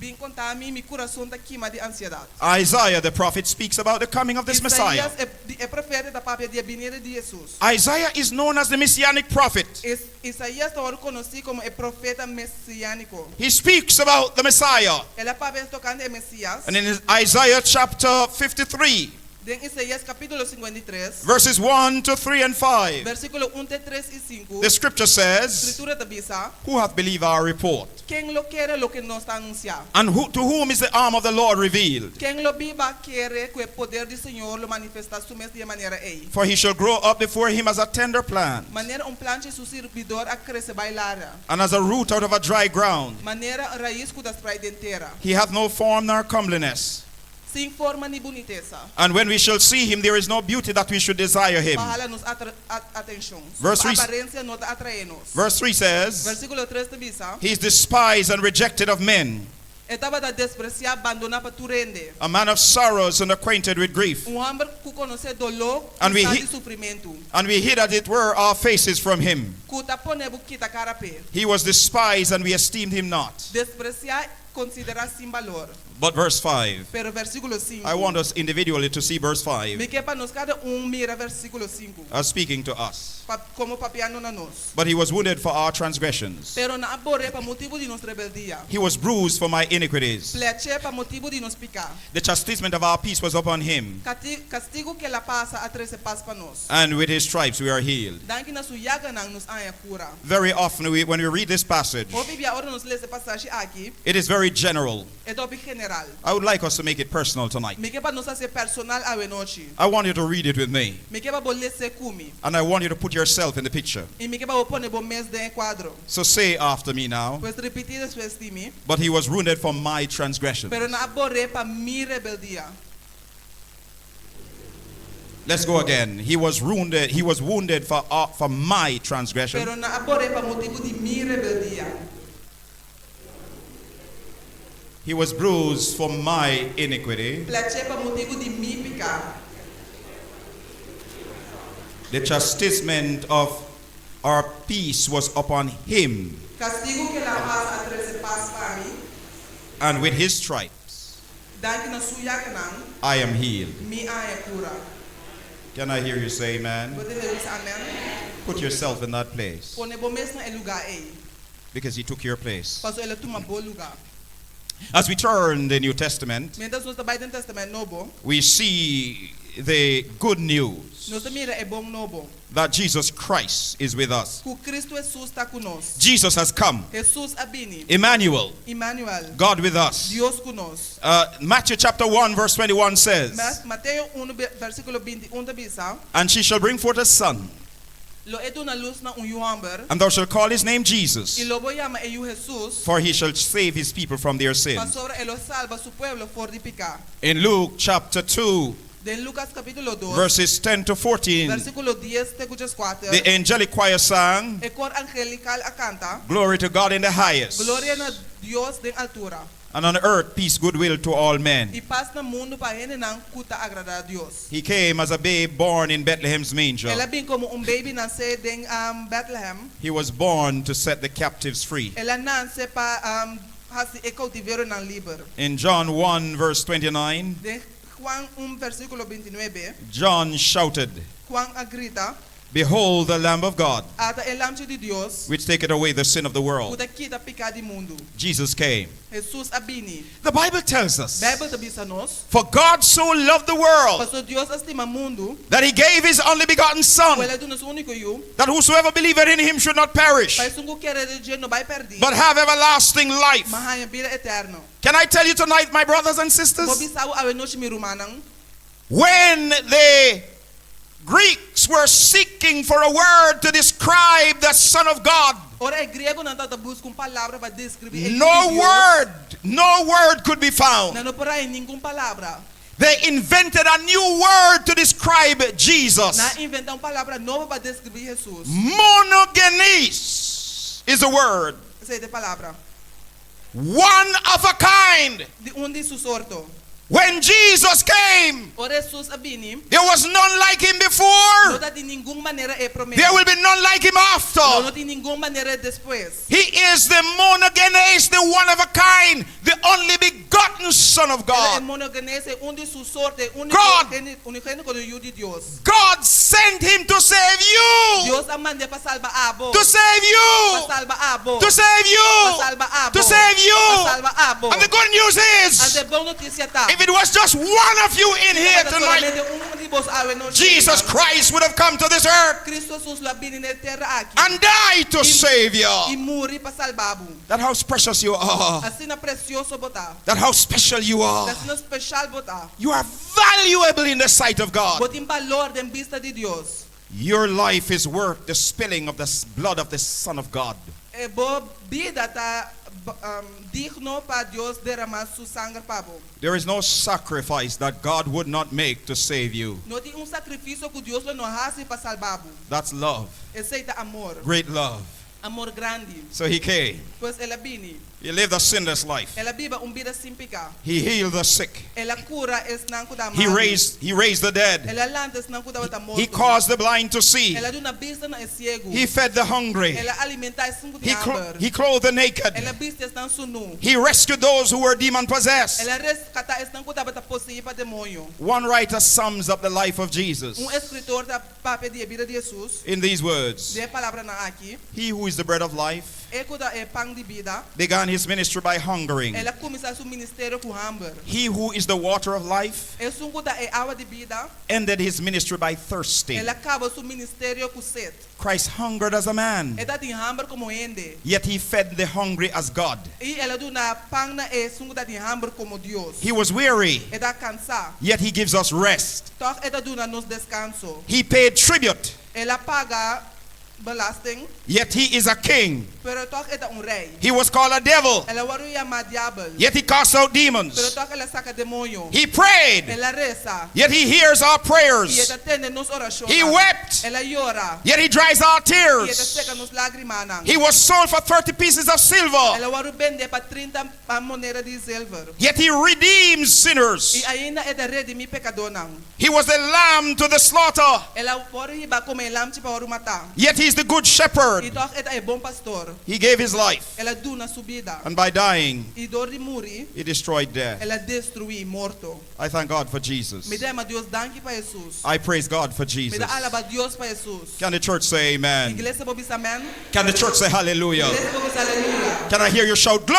Bin konta mi, mi kurason ta kima di ansiedat. Isaiah the prophet speaks about the coming of this Messiah. Isaías, e, e profeta, ta papia di e binida di Hesus. Isaiah is known as the messianic prophet. Es, Isaías ta wòrdu konosí komo e profeta mesiániko. He speaks about the Messiah. El a papia tokante e Mesias. And in Isaiah chapter 53, Den Isaías kapítulo 53, verses 1 to 3 and 5, versíkulo 1 te 3 i 5, the scripture says, Skritura ta bisa: "Who hath believed our report? Ken lo kere loke nos ta anunsiá? And to whom is the arm of the Lord revealed? Ken lo biba kere ku e poder di Señor lo manifestá su mes di e manera ei? For he shall grow up before him as a tender plant, Manera un planchi su sirbidor a krese bai laria, and as a root out of a dry ground. Manera rais ku ta spreit den tera, He hath no form nor comeliness. Sin forma ni bunitesa, And when we shall see him, there is no beauty that we should desire him." Pa hala nos atenshon. Verse Su 3 aparensia no ta atraé nos. Verse 3 says, Versíkulo 3 ta bisa: "He is despised and rejected of men, E tabata despresiá, bandoná pa tur hende, a man of sorrows and acquainted with grief. Un hòmber ku konosé doló, And we sa hi- di sufrimentu, And we hid, as it were, our faces from him. Ku ta pone bo kita kara p'e. He was despised, and we esteemed him not." Despresiá, konsiderá sin balor. But verse 5, Pero versíkulo 5. I want us individually to see verse 5 Mi ke pa nos kada un mira versíkulo 5. as speaking to us. Pa, komo papiando na nos. "But he was wounded for our transgressions, Pero nan a bor'é pa motibu di nos rebeldia. he was bruised for my iniquities. Plèch'é pa motibu di nos piká. The chastisement of our peace was upon him, Kastigu ku el a pasa a trese pas pa nos. and with his stripes we are healed." Danki na su yaganan nos a haña kura. Very often, when we read this passage, Hopi bia ora nos lesa e pasashi aki, it is very general. e ta hopi general. I would like us to make it personal tonight. Mi ke pa nos hasié personal awe nochi. I want you to read it with me, Mi ke pa bo les'é ku mi. and I want you to put yourself in the picture. I mi ke pa bo pone bo mes den e kuadro. So say after me now, Pues ripití despues di mi. "But he was wounded for my transgressions." Pero nan a bor'é pa mi rebeldia. Let's go again. He was wounded. He was wounded for my transgression. Pero nan a bor'é pa motibu di mi rebeldia. He was bruised for my iniquity. Plèch'é pa motibu di mi piká. The chastisement of our peace was upon him, Kastigu ku el a pasa a trese pas pa mi. and with his stripes Danki na su yaganan, I am healed. mi a haña kura. Can I hear you say amen? Bo por tende mi bisa amèn. Put yourself in that place Pone bo mes na e lugá ei. because he took your place. Paso el a tuma bo lugá. As we turn the New Testament, Mientras nos ta bai den Tèstamènt Nobo, we see the good news nos ta mira e bon nobo. that Jesus Christ is with us. Ku Kristu Hesus ta ku nos. Jesus has come. Hesus a bini. Emmanuel, Emmanuel. God with us. Dios ku nos. Matthew chapter 1, verse 21 says, Mateo 1, versíkulo 21 ta bisa, "And she shall bring forth a son, Lo e duna lus na un yu hòmber, and thou shalt call his name Jesus, I lo bo yama e yu Hesus, for he shall save his people from their sins." Pasobra e lo salba su pueblo for di piká. In Luke chapter 2, Den Lukas kapítulo 2, verses 10 to 14, versíkulo 10 te ku 14, the angelic choir sang, e kor angelikal a kanta, Glory to God in the highest, Gloria na Dios den altura, and on earth peace, goodwill to all men. i pas na mundu pa hendenan ku ta agradá Dios. He came as a babe born in Bethlehem's manger. El a bin komo un baby nasé den um, Bethlehem. He was born to set the captives free. El a nase pa um, hasi e koutiveronan liber. In John 1, verse 29, Den Juan 1 versíkulo 29, John shouted, Juan a grita, Behold the Lamb of God, Ata e Lamchi di Dios, which taketh away the sin of the ku world. ta kita piká di mundu. Jesus came. Hesus a bini. The Bible tells us, Beibel ta bisa nos, For God so loved the world Pasobra Dios a stima mundu, that he gave his only begotten Son, ku el a duna su úniko yu, that whosoever believeth in him should not perish, pa esun ku kere den dje no bai pèrdí, but have everlasting life. ma haña bida eterno. Can I tell you tonight, my brothers and Por sisters? bisa bo awe nochi mi rumannan, When the Greeks were seeking for a word to describe the Son of God, Ora e griegonan tabata buska un palabra pa deskribí e Yu no di Dios, word, no word could be found. Nan no por a haña ningun palabra. They invented a new word to describe Jesus. Nan a inventá un palabra nobo pa deskribí Hesus. Monogenes is the word. Esei ta e palabra. One of a kind. Di un di su sorto. When Jesus came, Ora Hesus a bini, there was none like him no before. tabatin ningun manera e promé. There will be none like him Lo no after. tin ningun manera e despues. He is the monogenes, the one of a kind, the only begotten Son of El ta e God. monogenes, e un di su sorto, e úniko God. unigénito Yu di Dios. God sent him to save you. Dios a mand'é pa salba abo. To save Pa you. salba abo. To save Pa you. salba abo. To save you. Pa salba abo. And the good news is, Anto e bon notisia ta. if it was just one of you in here tonight, Solamente un di boso awe nochi. Jesus Christ would have come to this earth Kristu Hesus lo a bini na e tera aki. and died to save I you. muri pa salba bo. That how precious you are. Asina presioso bo ta. That how special you are. Asina spesial bo ta. You are valuable in the sight of God. Bo tin balor den bista di Dios. Your life is worth the spilling of the blood of the Son of God. E bo bida ta digno pa Dios derama su sanger pa bo. There is no sacrifice that God would not make to save you. No tin un sakrifisio ku Dios lo no hasi pa salba bo. That's love. Esei ta amor. Great love. Amor grandi. So he came. Pues el a bini. He lived a sinless life. El a biba un bida sin piká. He healed the sick. El a kura esnan ku ta He malu. raised the dead. El a lanta esnan ku tabata morto. He caused the blind to see. El a duna bista na e siegu. He fed the hungry. El a alimentá esnan ku He, tin hamber. He clothed the naked. El a bisti esnan sunú. He rescued those who were demon possessed. El a reskatá esnan ku tabata poseí pa demoño. One writer sums up the life of Jesus Un eskritor ta papia di e bida di Hesus. in these words. Den e palabranan aki. He who is the bread of life E ku ta e pan di bida. began his ministry by hungering. El a kuminsá su ministerio ku hamber. He who is the water of life Esun ku ta e awa di bida. ended his ministry by thirsting. El a kaba su ministerio ku set. Christ hungered as a man, E tabatin hamber komo hende. yet he fed the hungry as God. I el a duna pan na esun ku tabatin hamber komo Dios. He was weary, E tabata kansá. yet he gives us rest. Tòg e ta duna nos deskanso. He paid tribute, El a paga belasting, yet he is a king. pero tòg e ta un rei. He was called a devil, El a wòrdu yamá diabel, yet he cast out pero demons. tòg el a saka demoño. He prayed, El a resa, yet he hears our i e prayers. ta tende nos orashon. He wept, El a yora, yet he dries our i e ta seka tears. nos lágrimanan. He was sold for 30 pieces of silver, El a wòrdu bendé pa 30 moneda di zilver. yet he redeems sinners. I ainda e ta redimí pekadónan. He was the lamb to the slaughter, El a wòrdu hibá komo e lamchi pa wòrdu matá. yet he's the good I shepherd. tòg e ta e bon pastor. He gave his life, El a duna su bida. and by dying, I dor di muri, he destroyed death. el a destruí morto. I thank God for Jesus. Mi ta yama Dios danki pa Hesus. I praise God for Mi Jesus. ta alabá Dios pa Hesus. Can the church say amen? Iglesia por bisa amèn. Can the church say hallelujah? Iglesia por bisa aleluya. Can I hear you shout glory?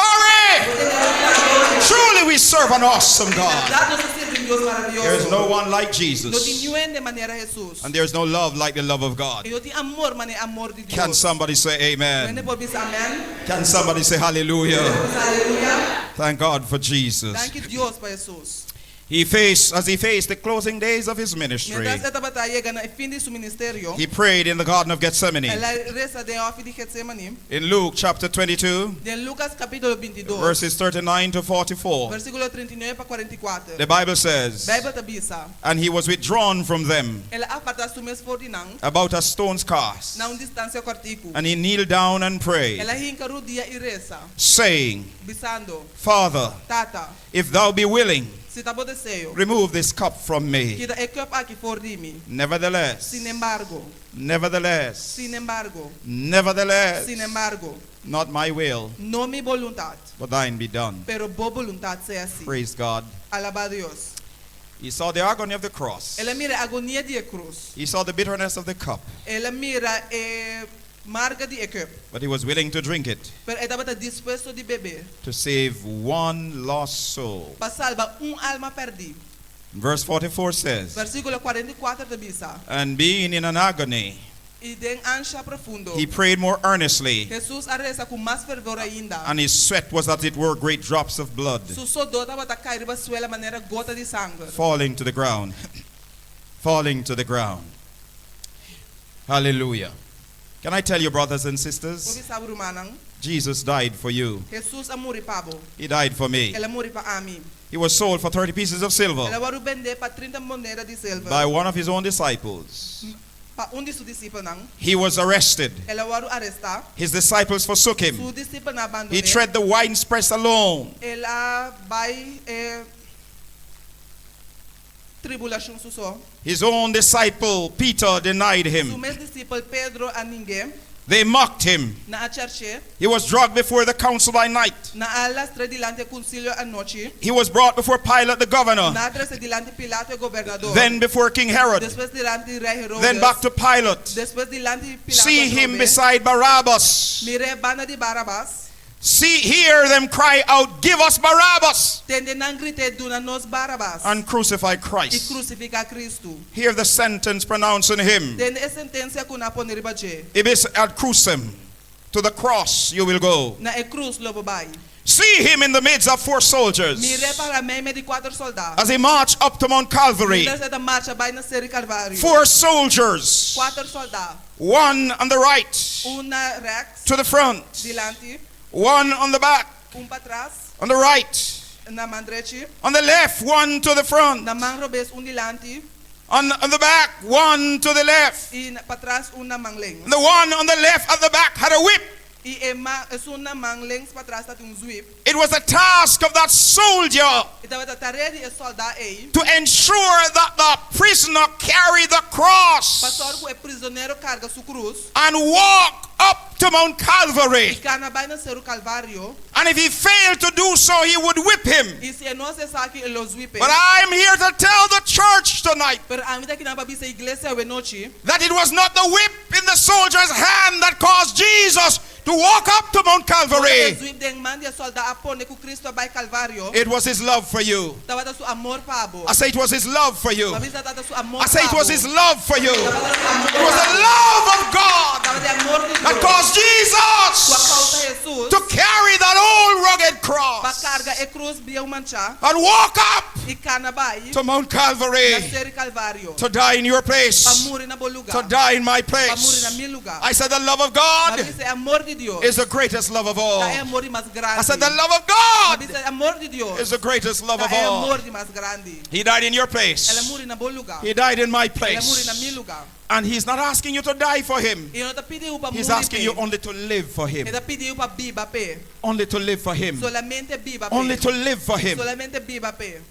Truly we serve an awesome God. Berdat nos ta sirbi un Dios There is maravioso. no one like No tin Jesus. niun hende manera Hesus. And there is no love like the love of God. I no tin amor manera amor di Can Dios. somebody say amen? Hende por bisa amèn. Can somebody say hallelujah? Bisa aleluya. Thank God for Jesus. Danki Dios pa Hesus. He faced, as he faced the closing days of his ministry, Mientras e tabata yega na e fin di su ministerio, he prayed in the Garden of Gethsemane. el a resa den hòfi di Getsemani. In Luke chapter 22, Den Lukas kapítulo 22, verses 39 to 44, versíkulo 39 pa 44, the Bible says, Beibel ta bisa, And he was withdrawn from them El a apartá su mes for di nan about a stone's cast, na un distansia kòrtiku. and he kneeled down and prayed, El a hinka rudia i resa, saying, bisando, Father, Tata, if thou be willing, si ta bo deseo, remove this cup from me. kita e kùp aki for di mi. Nevertheless, Sin embargo, nevertheless, sin embargo, nevertheless, sin embargo, not my will, no mi boluntat, but thine be done. pero bo boluntat sea hasí. Praise God. Alabá Dios. He saw the agony of the cross. El a mira e agonia di e krus. He saw the bitterness of the cup, El a mira e marga di e kùp. but he was willing to drink it Pero e tabata dispuesto di bebe to save one lost soul. pa salba un alma pèrdí. Verse 44 says, Versíkulo 44 ta bisa. And being in an agony, I den ansha profundo, he prayed more earnestly, Hesus a resa ku mas fervor ainda. and his sweat was as it were great drops of blood Su sodó tabata kai riba suela manera gota di sanger. falling to the ground. Falling to the ground. Hallelujah. Can I tell you, brothers and Por sisters, bisa bo rumannan, Jesus died for you. Hesus a muri pa bo. He died for me. El a muri pa ami. He was sold for 30 pieces of silver El a wòrdu bendé pa 30 moneda di silver. by one of his own disciples. Pa un di su disipelnan. He was arrested. El a wòrdu arestá. His disciples forsook him. Su disipelnan a He abandon'é. tread the winepress alone. El a bai e tribulashon su so. His own disciple, Peter, denied Su him. mes disipel Pedro a ning'é. They mocked him. Nan a chèrch'é. He was dragged before the council by night. Nan a lastr'é dilanti e konsilio anochi. He was brought before Pilate the governor, Nan a tres'é dilanti Pilato e gobernador. then before King Herod, Despues dilanti Rei Herodes. then back to Pilate. Despues dilanti Pilato See him atrobe. beside Barabbas. Mir'é banda di Barabas. See, hear them cry out, Give us Barabbas! Tende nan grita duna nos Barabas. And crucify I Christ. krusifiká Kristu. Hear the sentence pronounced on him. Tende e sentensia ku nan a pone riba dje. Ibis ad crucem. To the cross you will go. Na e krus lo bo bai. See him in the midst of four soldiers Mir'é pará meimei di kuater sòldá. as he marched up to Mount Calvary. Mientras e ta marcha bai na Seru Kalvario. Four soldiers, Kuater sòldá. one on the right Un na rèks, to the front, dilanti, one on the back, un patras, on the right, na man drechi, on the left, one to the front, na man robes un dilanti on, on the back, one to the left. i patras un na man links. The one on the left at the back had a whip. I e man, esun na man links patras tabatin un zuip. It was the task of that soldier E tabata tarea di e sòldá ei to ensure that the prisoner carried the cross pa sòru ku e prizonero karga su krus and walk up to Mount Calvary. i kana bai na Seru Kalvario. And if he failed to do so, he would whip him. I si e no hasi esaki, e lo zuip e. But I'm here to tell the church tonight Pero ami ta akinan pa bisa iglesia awe nochi that it was not the whip in the soldier's hand that caused Jesus to walk up to Mount No ta e Calvary. zuip den man di e sòldá a pone ku Kristu a bai Kalvario. It was his love for you. Tabata su amor pa bo. I say it was his love for you. Mi a bisa tabata su amor I say it pa was bo. his love for you. Tabata su amor It was pa the bo. love of God Tabata e amor di that Dios caused ku a Jesus kousa Hesus to carry that old rugged pa cross karga e krus bieu manchá and walk up i kana bai to Mount na Calvary Seru Kalvario to die in your pa place, muri na bo lugá, to die in my pa muri na place. mi lugá. I said the love of Mi a God bisa e amor di Dios is the greatest love of all. ta e amor di mas I said grandi. the love of Mi a God bisa e amor di Dios is the greatest love ta of e all. amor di mas grandi. He died in your El a place. muri na bo lugá. He died in my El a muri na mi place. lugá. And he's not asking you to die for him. I e no ta pidi bo pa He's muri asking you p'e. only to live for him. E ta pidi bo pa biba p'e. Only to live for him. Solamente biba Only p'e. to live for him. Solamente biba p'e.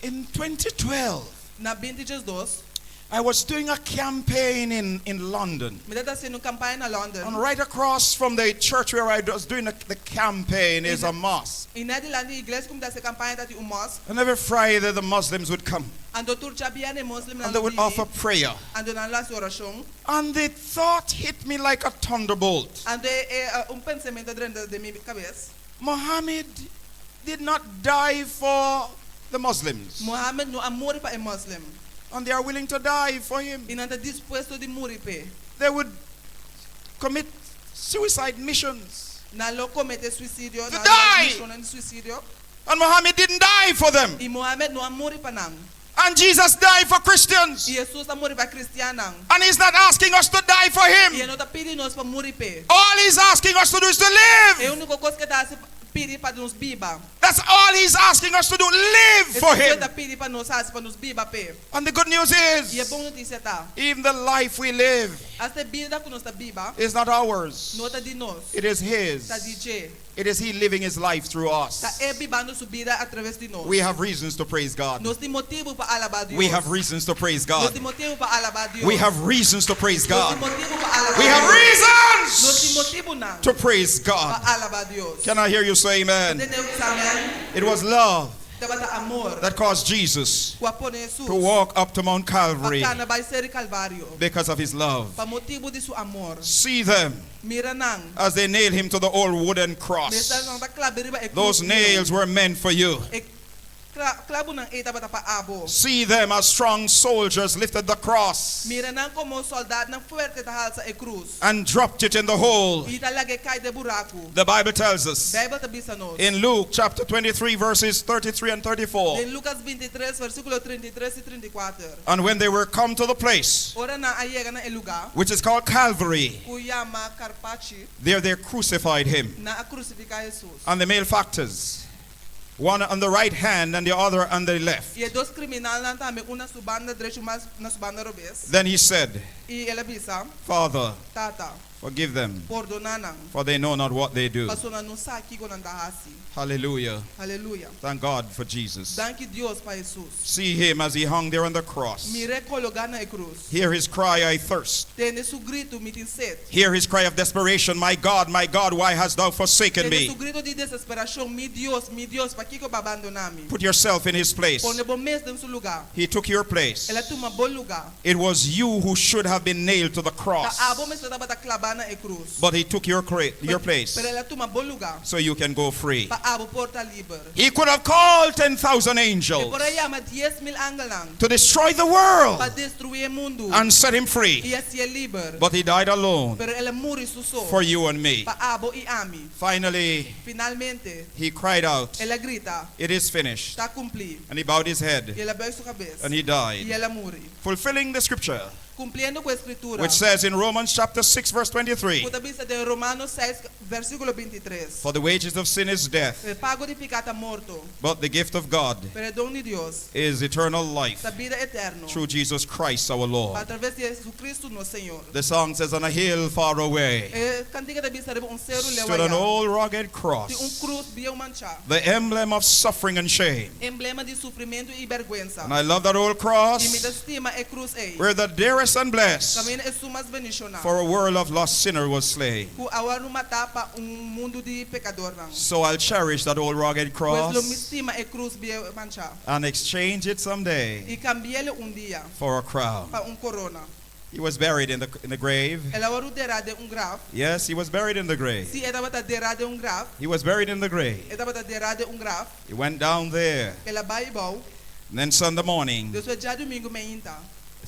In 2012, Na 2012, I was doing a campaign in, in London. mi tabata hasiendo un kampaña na London. And right across from the church where I was doing the, the campaign is a mosque. I nèt dilanti di iglesia ku mi tabata hasi e kampaña tabatin un mosque. And every Friday, the Muslims would come Anto tur djabièrnè moslimnan and they would bini. offer prayer. Anto nan lo hasi orashon. And the thought hit me like a thunderbolt. Anto e, e, un pensamentu a drenta den mi kabes. Muhammad did not die for the Muslims. Muhammad no a muri pa e moslim. And they are willing to die for him. I nan ta dispuesto di muri p'e. They would commit suicide missions Nan lo kometé suisidio, to nan lo die mishonnan di suisidio. And Muhammad didn't die for them. I Mohamed no a muri pa nan. And Jesus died for Christians. I Hesus a muri pa kristiannan. And he's not asking us to die for I e him. no ta pidi nos pa muri p'e. All he's asking us to do is to E live. úniko kos ku e ta pidi pa nos biba. That's all he's asking us to do. Live for Esei him. ta pidi pa nos hasi pa nos biba p'e. And the good news I e is, bon notisia ta. even the life we live Asta e bida ku nos ta biba, is not ours. no ta di nos. It is Ta di his. dje. It is he living his life through Ta us. e bibando su bida atraves di nos. We have reasons to praise God. Nos tin motibu pa alabá Dios. We have reasons to praise Nos God. tin motibu pa alabá Dios. We have reasons to praise Nos tin God. motibu pa alabá We have Dios. Nos tin reasons motibunan to praise pa God. alabá Dios. Can I hear you say amen? Tende amèn? It was love Tabata amor. that caused Jesus Ku a pone Hesus to walk up to Mount pa Calvary kana bai Seru Kalvario. because of his love. Pa motibu di su amor. See them Mira nan. as they nailed him to the old wooden Mientras cross. nan ta klab'é riba e krus Those nails were meant for you. E klabunan ei tabata pa abo. See them as strong soldiers lifted the cross Mira nan komo sòldánan fuerte ta halsa e krus. and dropped it in the hole. I ta lag'é kai den buraku. The Bible tells us Beibel ta bisa nos. in Luke chapter 23, verses 33 and 34. Den Lukas 23, versíkulo 33 i 34. And when they were come to the place, Ora nan a yega na e lugá, which is called Calvary, ku yama Karpachi, there they crucified him. Nan a krusifiká Hesus. And the malefactors, one on the right hand and the other on the left. I e dos kriminalnan tambe, un na su banda drechi, un na su banda robes. Then he said, I el a bisa, Father, Tata, forgive them, pordoná nan, for they know not what they do. pasobra nan no sa kiko nan ta hasi. Hallelujah. Aleluya. Thank God for Jesus. Danki Dios pa Hesus. See him as he hung there on the cross. Mir'é kologá na e krus. Hear his cry, I thirst. Tende su gritu, mi tin set. Hear his cry of desperation, My God, my God, why hast thou forsaken Tende me? su gritu di desesperashon, Mi Dios, mi Dios, pakiko bo a bandoná mi? Put yourself in his place. Pone bo mes den su lugá. He took your place. El a tuma bo lugá. It was you who should have been nailed to the Ta cross. abo mester tabata klabá na e krus. But he took your place Pero el a tuma bo lugá. so you can go free. Pa abo por ta liber. He could have called 10,000 E angels por a yama 10.000 angelnan to destroy the world pa destruí mundu and set him free. I hasié liber. But he died alone Pero el a muri su so for you and me. pa abo i ami. Finally, Finalmente, he cried out, el a grita, It is finished. Ta kumplí. And he bowed his head I el a bùig su kabes. and he I died. el a muri. Fulfilling the scripture, Kumpliendo ku e skritura. which says in Romans chapter 6, verse 23, Ku ta bisa den Romano 6, versíkulo 23. For the wages of sin is death, E pago di piká ta morto, but the gift of God pero e don di Dios is eternal life ta bida eterno through Jesus Christ our Lord. A traves di Hesukristu nos Señor. The song says, On a hill far away E kantika ta bisa riba un seru stood an leu ayá. old rugged Tin un cross, krus bieu manchá. the emblem of suffering and shame. Emblema di sufrimentu i bèrgwensa. And I love that old I mi ta cross stima e krus ei. where the dearest and blessed Kaminda esun mas bendishoná. for a world of lost sinner was slain. Ku a wòrdu matá pa un mundu di pekadornan. So I'll cherish that old rugged Pues lo mi cross stima e krus bieu manchá. and exchange it someday I kambi'é un dia for a crown. pa un korona. He was buried in the grave. El a wòrdu derá den un graf. Yes, he was buried in the grave. Sí, e tabata derá den un graf. He was buried in the grave. E tabata derá den un graf. He went down there. El a bai abou. And then Sunday morning, Despues djadumingu mainta.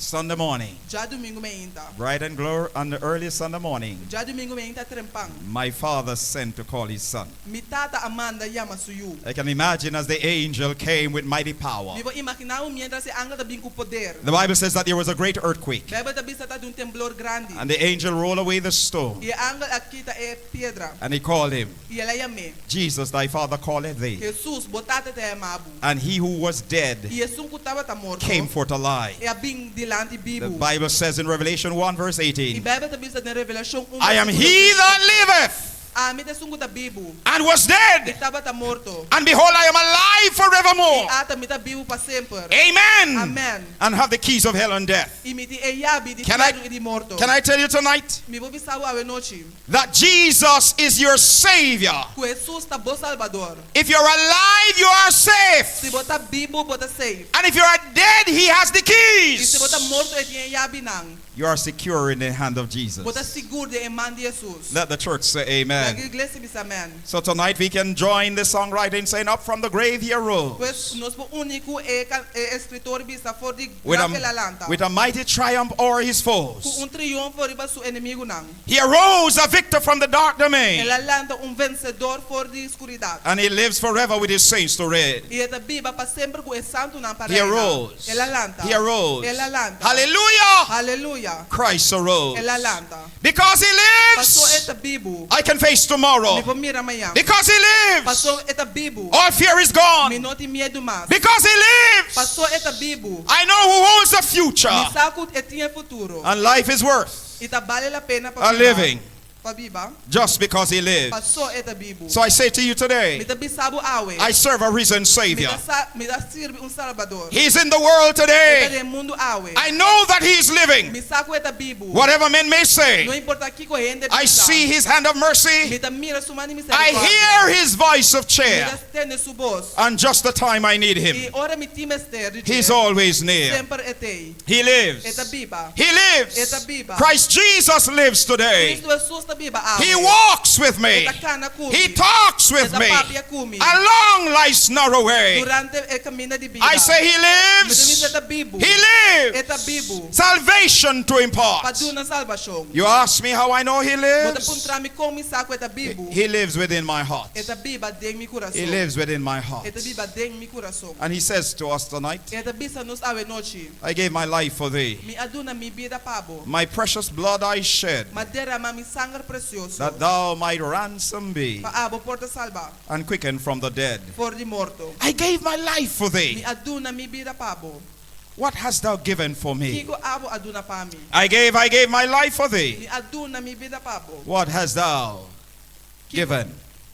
Sunday morning, Djadumingu mainta. bright and glory on the early Sunday morning, Djadumingu mainta trempan. my father sent to call his son. Mi tata a manda yama su yu. I can imagine as the angel came with mighty power. Mi por imaginá mientras e angel ta bin ku poder. The Bible says that there was a great earthquake, Beibel ta bisa tabatin un temblor grandi. and the angel rolled away the stone, I e angel a kita e piedra. and he called him, I el a yam'é. Jesus, thy father calleth thee. Hesus, bo tata ta yama bo. And he who was dead I esun ku tabata morto. came forth alive. El a bin dilanti The bibu. Bible says in Revelation 1, verse I 18, Beibel ta bisa den Revelashon 1 I am he that liveth Ami ta esun ku ta bibu. and was dead, I tabata morto. and behold, I am alive forevermore. I ata mi ta bibu pa semper. Amen. Amen. And have the keys of hell and death. I mi tin e yabi di Can I- fièrnu i di morto. Can I tell you tonight Mi por bisa bo awe nochi. that Jesus is your Savior? Ku Hesus ta bo Salbador. If you're alive, you are safe. Si bo ta bibu, bo ta safe. And if you are dead, He has the I si bo ta keys. morto, e tin e yabinan. You are secure in the hand of Bo ta Jesus. sigur den e man di Hesus. Let the church say Laga amen. amen. Laga iglesia bisa amen. So tonight we can join the songwriter in saying, Up from the grave he arose. Pues nos por uni ku e, e eskritor bisa for di With graf el a lanta. a, with a mighty triumph o'er his Ku foes. un triunfo riba su enemigunan. He arose a victor from the dark domain. El a lanta un vensedor for di skuridat. And he lives forever with his saints to reign. I e ta biba pa semper ku e santunan pa He reina. arose. El a lanta. He arose. El a lanta. Hallelujah! Aleluya. Christ arose. El a lanta. Because he Paso lives, e ta bibu. I can face tomorrow. Mi por mira mañan. Because he lives, Paso e ta bibu. all fear is Mi gone. no tin miedu mas. Because he lives, Paso e ta bibu. I know who holds the future. Mi sa ku e tin e futuro. And life is worth I ta bale la pena pa a biba. living Pa biba. just because he lives. Paso e ta bibu. So I say to you Mi today, ta bisa bo awe. I serve a risen Mi Savior. ta sa, mi ta sirbi un Salbador. He's in the world E ta today. den mundu awe. I know that he is living. Mi sa ku e ta bibu. Whatever men may No say, importá kiko hende I bisa. see his hand of Mi mercy. ta mira su man di I misericordia. hear his voice of Mi cheer. ta tende su bos. And just the time I need I him, ora mi tin mester di dje. he's always near. Semper e t'ei. He E ta lives. biba. He E ta lives. biba. Christ Jesus lives today. Kristu Hesus ta biba awe. He walks with me. E ta kana ku mi. He talks with E ta me. papia ku mi. Along life's narrow way. Durante e kaminda di bida. I say he Mi ta bisa lives. e ta bibu. He E ta lives. bibu. Salvation to Pa impart. duna salbashon. You ask me how I know he Bo ta lives? puntra mi kon mi sa ku e ta bibu. He lives within my heart. E ta biba den mi kurason. He lives within my heart. E ta biba den mi kurason. And he says to us tonight, E ta bisa nos awe nochi. I gave my life for thee. Mi a duna mi bida pa bo. My precious blood I shed, M'a derama mi sanger presioso. that thou might ransom be Pa abo por ta salbá. and quicken from the dead. For di morto. I gave my life for Mi thee. a duna mi bida pa bo. What hast thou given for me? Kiko abo a duna pa mi. I gave my life for thee. Mi a duna mi bida pa bo. What hast thou given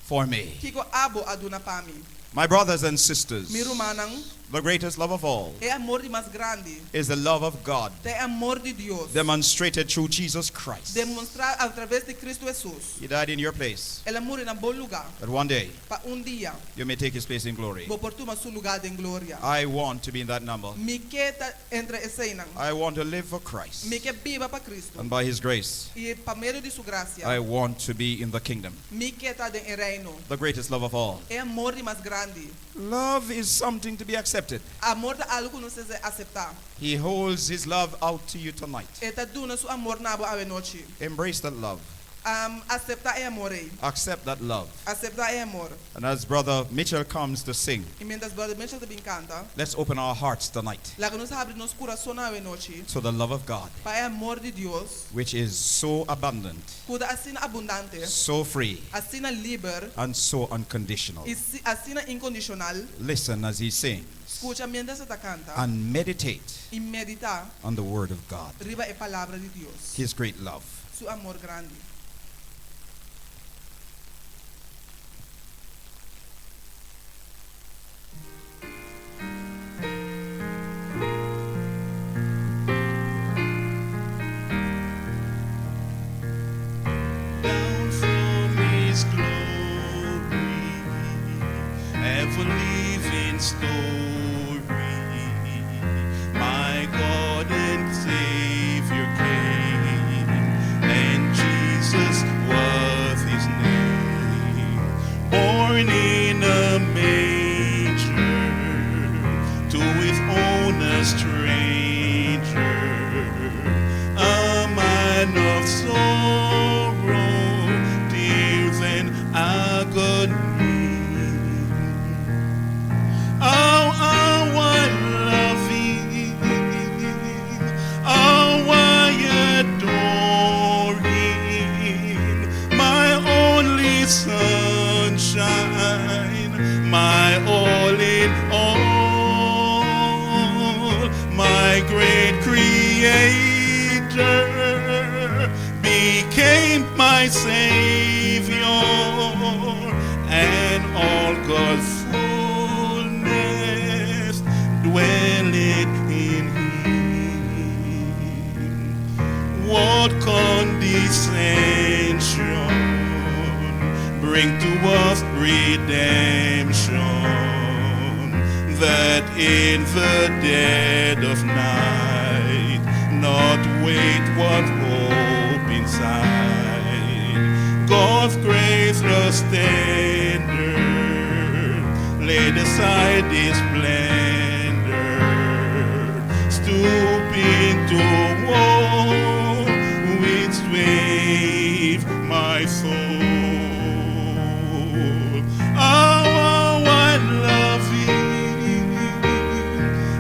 for me? Kiko abo a duna pa mi. My brothers and sisters, Mi rumannan, the greatest love of all e amor di mas grandi. is the love of God Ta e amor di Dios. demonstrated through Jesus Christ. Demostrá atraves di Kristu Hesus. He died in your place, El a muri na bo lugá. that one day Pa un dia, you may take his place in glory. bo por tuma su lugá den gloria. I want to be in that number. Mi ke ta entre eseinan. I want to live for Christ. Mi ke biba pa Kristu. And by his grace, I pa medio di su grasia. I want to be in the kingdom. Mi ke ta den e reino. The greatest love of all. E amor di mas grandi. Love is something to be accepted. Amor ta algu ku nos mester aseptá. He holds his love out to you tonight. E ta duna su amor na bo awe nochi. Embrace that love. Um, aseptá e amor ei. Accept that love. Aseptá e amor. And as Brother Mitchell comes to sing, I mientras Brother Mitchell ta bin kanta, let's open our hearts tonight laga nos habri nos kurason awe nochi to the love of God, pa e amor di Dios, which is so abundant, ku ta asina abundante, so free, asina liber and so unconditional. i si- asina inkondishonal. Listen as he sings Skucha mientras e ta kanta and meditate i meditá on the Word of God, riba e palabra di Dios, His great love. su amor grandi. Down from his glory, ever living story, my God and Savior came, and Jesus was his name. Born in a manger, to his own a stranger, a man of sorrow, tears and agony. Oh, how I love him. Oh, I adore him. My only sunshine, my all in all, my great creator became my savior, and all God's fullness dwelleth in him. What condescension bring to us redemption, that in the dead of night not wait what hope inside. God's grace thus tendered, laid aside his splendor, stooping to woe, which save my soul. Oh, how I love him,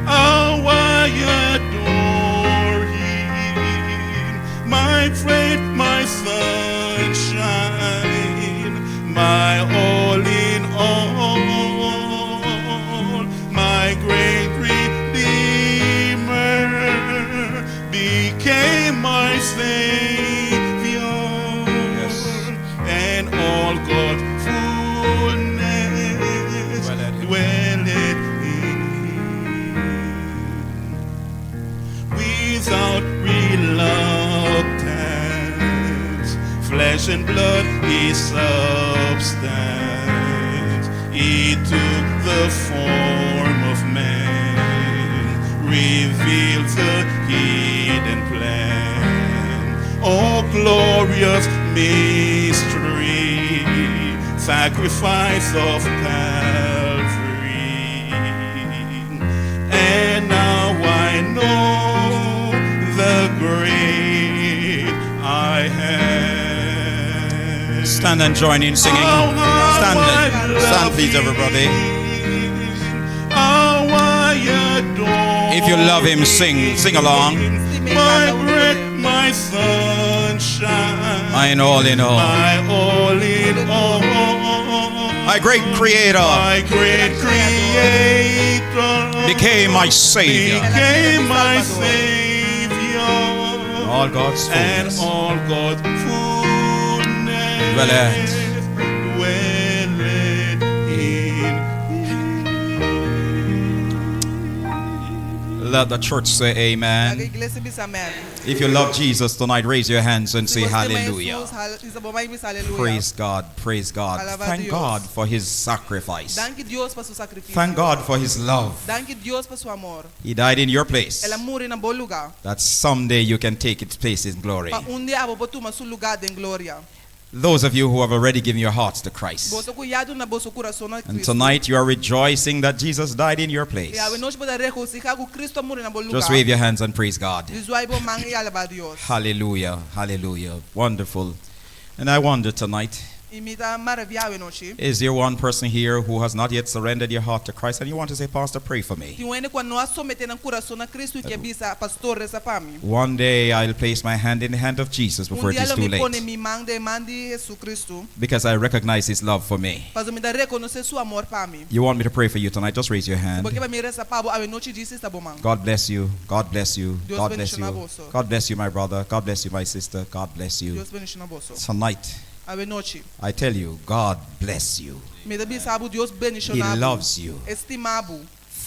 how I adore him, my friend, my sunshine, my all in all, my great Redeemer became my Savior, and all God's fullness dwelleth in him. Without reluctance, flesh and blood is substance. He took the form of man, revealed the hidden plan. Oh, glorious mystery, sacrifice of Calvary. And now I know the great I am. Stand and join in singing. How Stand, I stand love please, everybody. him. How I adore If you love him, sing, sing along. him. My bread, my sunshine, Mine all in all. my all in all, My great creator my great creator became my savior. became my savior, All God's and fullness. all God's fullness Dwelleth. dwelleth in him. Let the church say Laga amen. iglesia bisa amen. If you love Jesus tonight, raise your hands and Si say bo stima hallelujah. Jesus, hisa bo man i bisa aleluya. Praise God, praise God. Alaba Thank Dios. God for his sacrifice. Danki Dios pa su sakrifisio. Thank God for his love. Danki Dios pa su amor. He died in your place. El a muri na bo lugá. That someday you can take its place in glory. Pa un dia abo por tuma su lugá den gloria. Those of you who have already given your hearts to Christ. Boso ku ya a duna boso kurason na And Kristu. tonight you are rejoicing that Jesus died in your place. I awe nochi bo ta regosihá ku Kristu a muri na bo lugá. Just wave your hands and praise God. Zwaai bo man i alabá Dios. Hallelujah, hallelujah. Wonderful. And I wonder tonight, I mi ta maraviyá awe nochi. is there one person here who has not yet surrendered your heart to Christ and you want to say, Pastor, pray for me? Tin un hende ku no a someté nan kurason na Kristu i ke bisa, Pastor, resa pa mi. One day I'll place my hand in the hand of Jesus before Un it dia is lo too mi pone late mi man den man di Hesukristu. because I recognize his love for me. Pasobra mi ta rekonosé su amor pa mi. You want me to pray for you tonight? Just raise your hand. Bo ke pa mi resa pa bo awe nochi djis hisa bo man. God bless you. God bless you. Dios God bless bendishoná you. boso. God bless you, my brother. God bless you, my sister. God bless you. Dios bendishoná boso. Tonight, Awe nochi. I tell you, God bless you. Mi ta bisa bo Dios He bendishoná bo. loves you. E stima bo.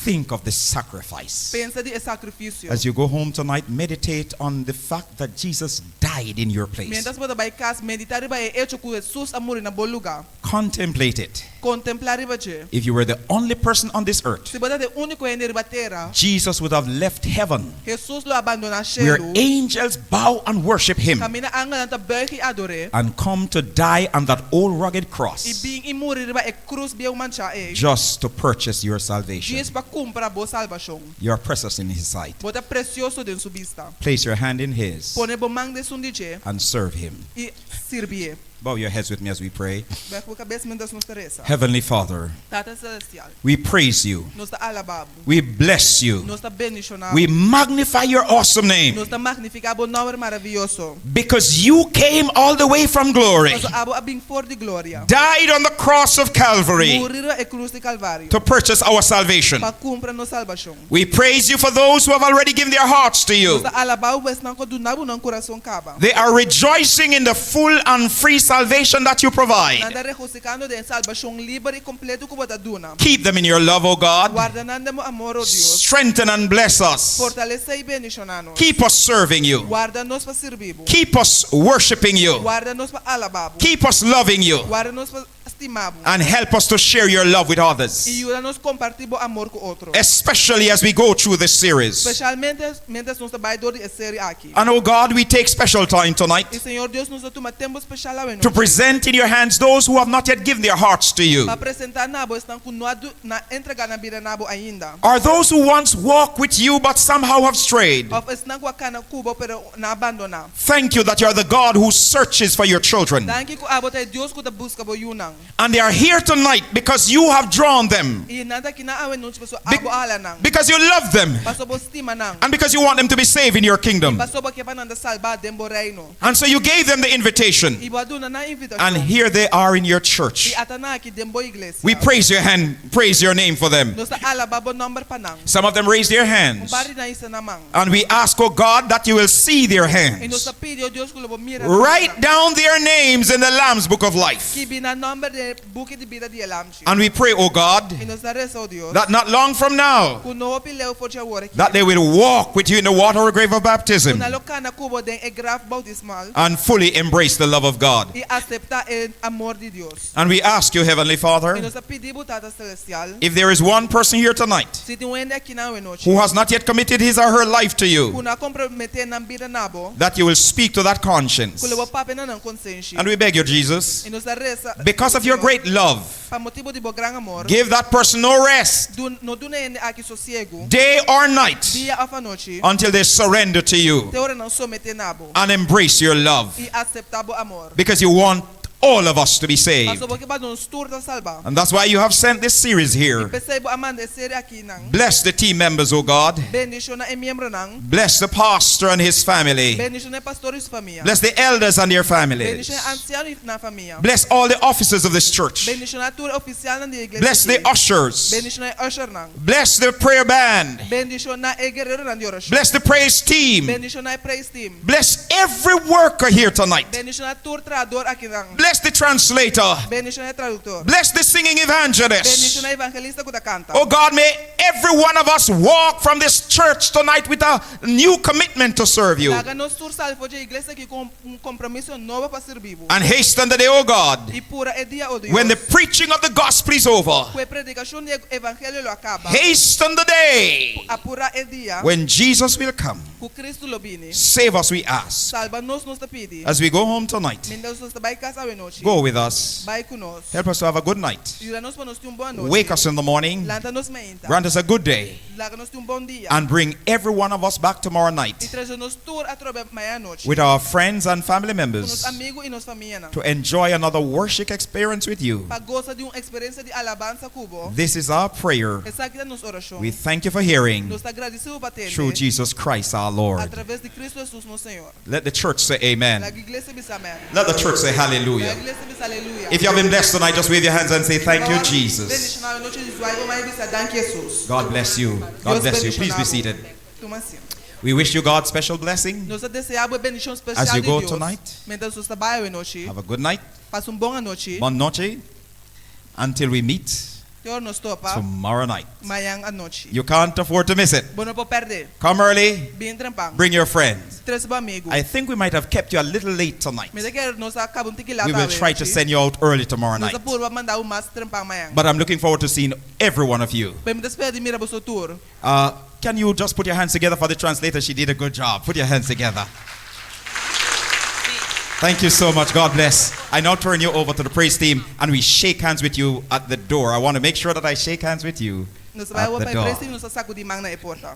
Think of the sacrifice. Pensa den e sakrifisio. As you go home tonight, meditate on the fact that Jesus died in your place. Mientras bo ta bai kas, meditá riba e echo ku Hesus a muri na bo lugá. Contemplate it. Kontemplá riba dje. If you were the only person on this earth, Si bo ta e úniko hende riba tera, Jesus would have left heaven Hesus lo a bandoná where shelu. angels bow and worship him Kaminda angelnan ta buig i ador'é. and come to die on that old rugged I cross bin i muri riba e krus bieu manchá ei. just to purchase your salvation. Djis pa kumpra bo salbashon. You are precious in his sight. Bo ta presioso den su bista. Place your hand in his Pone bo man den esun di dje and serve him. i sirbié. Bow your heads with me as we pray. Buig bo kabes mientras nos ta resa. Heavenly Father, Tata Selestial, we praise you. nos ta alabá bo. We bless you. Nos ta bendishoná bo. We magnify your awesome name Nos ta magnifiká bo nòmber maravioso. because you came all the way from glory, Pasobra abo a bin for di gloria. died on the cross of Calvary Muri riba e krus di Kalvario. to purchase our salvation. Pa kumpra nos salbashon. We praise you for those who have already given their hearts to you. Nos ta alabá bo pa esnan ku a duna bo nan kurason kaba. They are rejoicing in the full and free salvation that you provide. Nan ta regosihando den salbashon liber i kompleto ku bo ta duna. Keep them in your love, O God. Warda nan den bo amor, o Dios. Strengthen and bless us. Fortalesé i bendishoná nos. Keep us serving you. Warda nos pa sirbi bo. Keep us worshiping you. Warda nos pa alabá bo. Keep us loving you. Warda nos pa stima bo. And help us to share your love with I others, yuda nos kompartí bo amor ku otro. Especially as we go through this series. Spesialmente miéntras nos ta bai dor di e serie aki. And oh God, we take special time I tonight Señor Dios, nos ta tuma tempu spesial awe to nochi present in your hands those who have not yet given their hearts to you, pa presentá na bo esnan ku no a na entregá nan bida na bo ainda. Or those who once walked with you but somehow have strayed. Òf esnan ku a kana ku bo pero nan a bandoná. Thank you that you are the God who searches for your children. Danki ku abo ta e Dios ku ta buska bo yunan. And they are here tonight because you have drawn them, I nan ta akinan awe nochi pasobra abo a hala nan. Because you love them. Pasobra bo stima nan. And because you want them to be saved in your kingdom. Pasobra bo ke pa nan ta salbá den bo reino. And so you gave them the invitation. I bo a duna nan And invitashon. here they are in your church. I ata nan aki den bo iglesia. We praise your hand, praise your name for them. Nos ta alabá bo nòmber pa nan. Some of them raised their Un hands. par di nan a hisa nan man. And we ask, oh God, that you will see their I nos hands. ta pidi, o Dios, ku lo bo mira nan Write mannan. down their names in the Lamb's book of life. Skibi nan nòmber den buki di bida di e Lamchi. And we pray, oh God, I nos ta resa, o Dios, that not long from now, ku no hopi leu for di awor aki, that they will walk with you in the water grave of ku baptism nan lo kana ku bo den e graf boutismal and fully embrace the love of God. i aseptá e amor di Dios. And we ask you, Heavenly I Father, nos ta pidi bo, Tata Selestial, if there is one person here tonight si tin un hende akinan awe nochi who has not yet committed his or her life to ku you, no a komprometé nan bida na bo, that you will speak to that conscience. ku lo bo papia na nan konsenshi. And we beg you, Jesus, I nos ta resa, because of your Señor, great love, pa motibu di bo gran amor, give that person no rest, dun, no duna e hende aki sosiegu, day or night, dia òf anochi, until they surrender to you te ora nan someté na bo and embrace your love. i aseptá bo amor. Because you want all of us to be saved. Pasobra bo ke pa nos tur ta salbá. And that's why you have sent this series here. P'esei bo a manda e serie akinan. Bless the team members, O God. Bendishoná e miembronan. Bless the pastor and his family. Bendishoná e pastor i su famia. Bless the elders and their families. Bendishoná e ansiano i nan famia. Bless all the officers of this church. Bendishoná tur e ofisialnan di e iglesia Bless the aki. ushers. Bendishoná e ushernan. Bless the prayer band. Bendishoná e guereronan di orashon. Bless the praise team. Bendishoná e praise team. Bless every worker here tonight. Bendishoná tur trahador akinan. Bless the translator. Bendishoná e traduktor. Bless the singing evangelist. Bendishoná e evangelista ku ta kanta. Oh God, may every one of us walk from this church tonight with a new commitment to serve you. Laga nos tur sali for di e iglesia aki ku un kompromiso nobo pa sirbi bo. And hasten the day, oh God, I pura e dia, o Dios, when the preaching of the gospel is over. ku e predikashon di e evangelio lo a kaba. Hasten the day Apurá e dia when Jesus will come. ku Kristu lo bini. Save us, we ask. Salba nos, nos ta pidi. As we go home tonight, Miéntras nos ta bai kas awe nochi, go with us. Bai ku nos. Help us to have a good night. Yuda nos pa nos tin un bon anochi. Wake us in the morning. Lanta nos mainta. Grant us a good day. Laga nos tin un bon dia. And bring every one of us back tomorrow I night trese nos tur atrobe mañan anochi with our friends and family ku nos members amigu i nos famianan to enjoy another worship experience with you. Pa gosa di un eksperensia di alabansa ku bo. This is our prayer. Esaki ta nos orashon. We thank you for hearing Nos ta gradisí bo pa tende through Jesus Christ our Lord. Atraves di Kristu Hesus nos Señor. Let the church say amen. Laga iglesia bisa amèn. Let the church say hallelujah. Laga iglesia bisa aleluya. If you have been blessed tonight, just wave your hands and say, Thank you, Jesus. Bendishoná awe nochi, zwaai bo man i bisa danki Hesus. God bless you. God Dios bless you. Please be bendishoná bo. seated. Tuma asiento. We wish you God's special blessing. Nos ta deseá bo bendishon As spesial you di go Dios. tonight, Miéntras nos ta bai awe nochi, have a good night. Pasa un bon anochi. Bon noche. Until we meet Te ora nos topa tomorrow night. mañan anochi. You can't afford to miss it. Bo no por pèrdè. Come early. Bin trempan. Bring your friends. Trese bo amigu. I think we might have kept you a little late tonight. Mi ta kere nos a kaba un tiki lat We will try to send you out early tomorrow Nos night. ta purba manda bo mas trempan mañan. But I'm looking forward to seeing every one of you. Pero mi ta spera di mira boso tur. Can you just put your hands together for the translator? She did a good job. Put your hands together. Thank you so much. God bless. I now turn you over to the praise team and we shake hands with you at the door. I want to make sure that I shake hands with you Nos ta bai at the pa e door. praise team, nos ta sakudí man na e porta.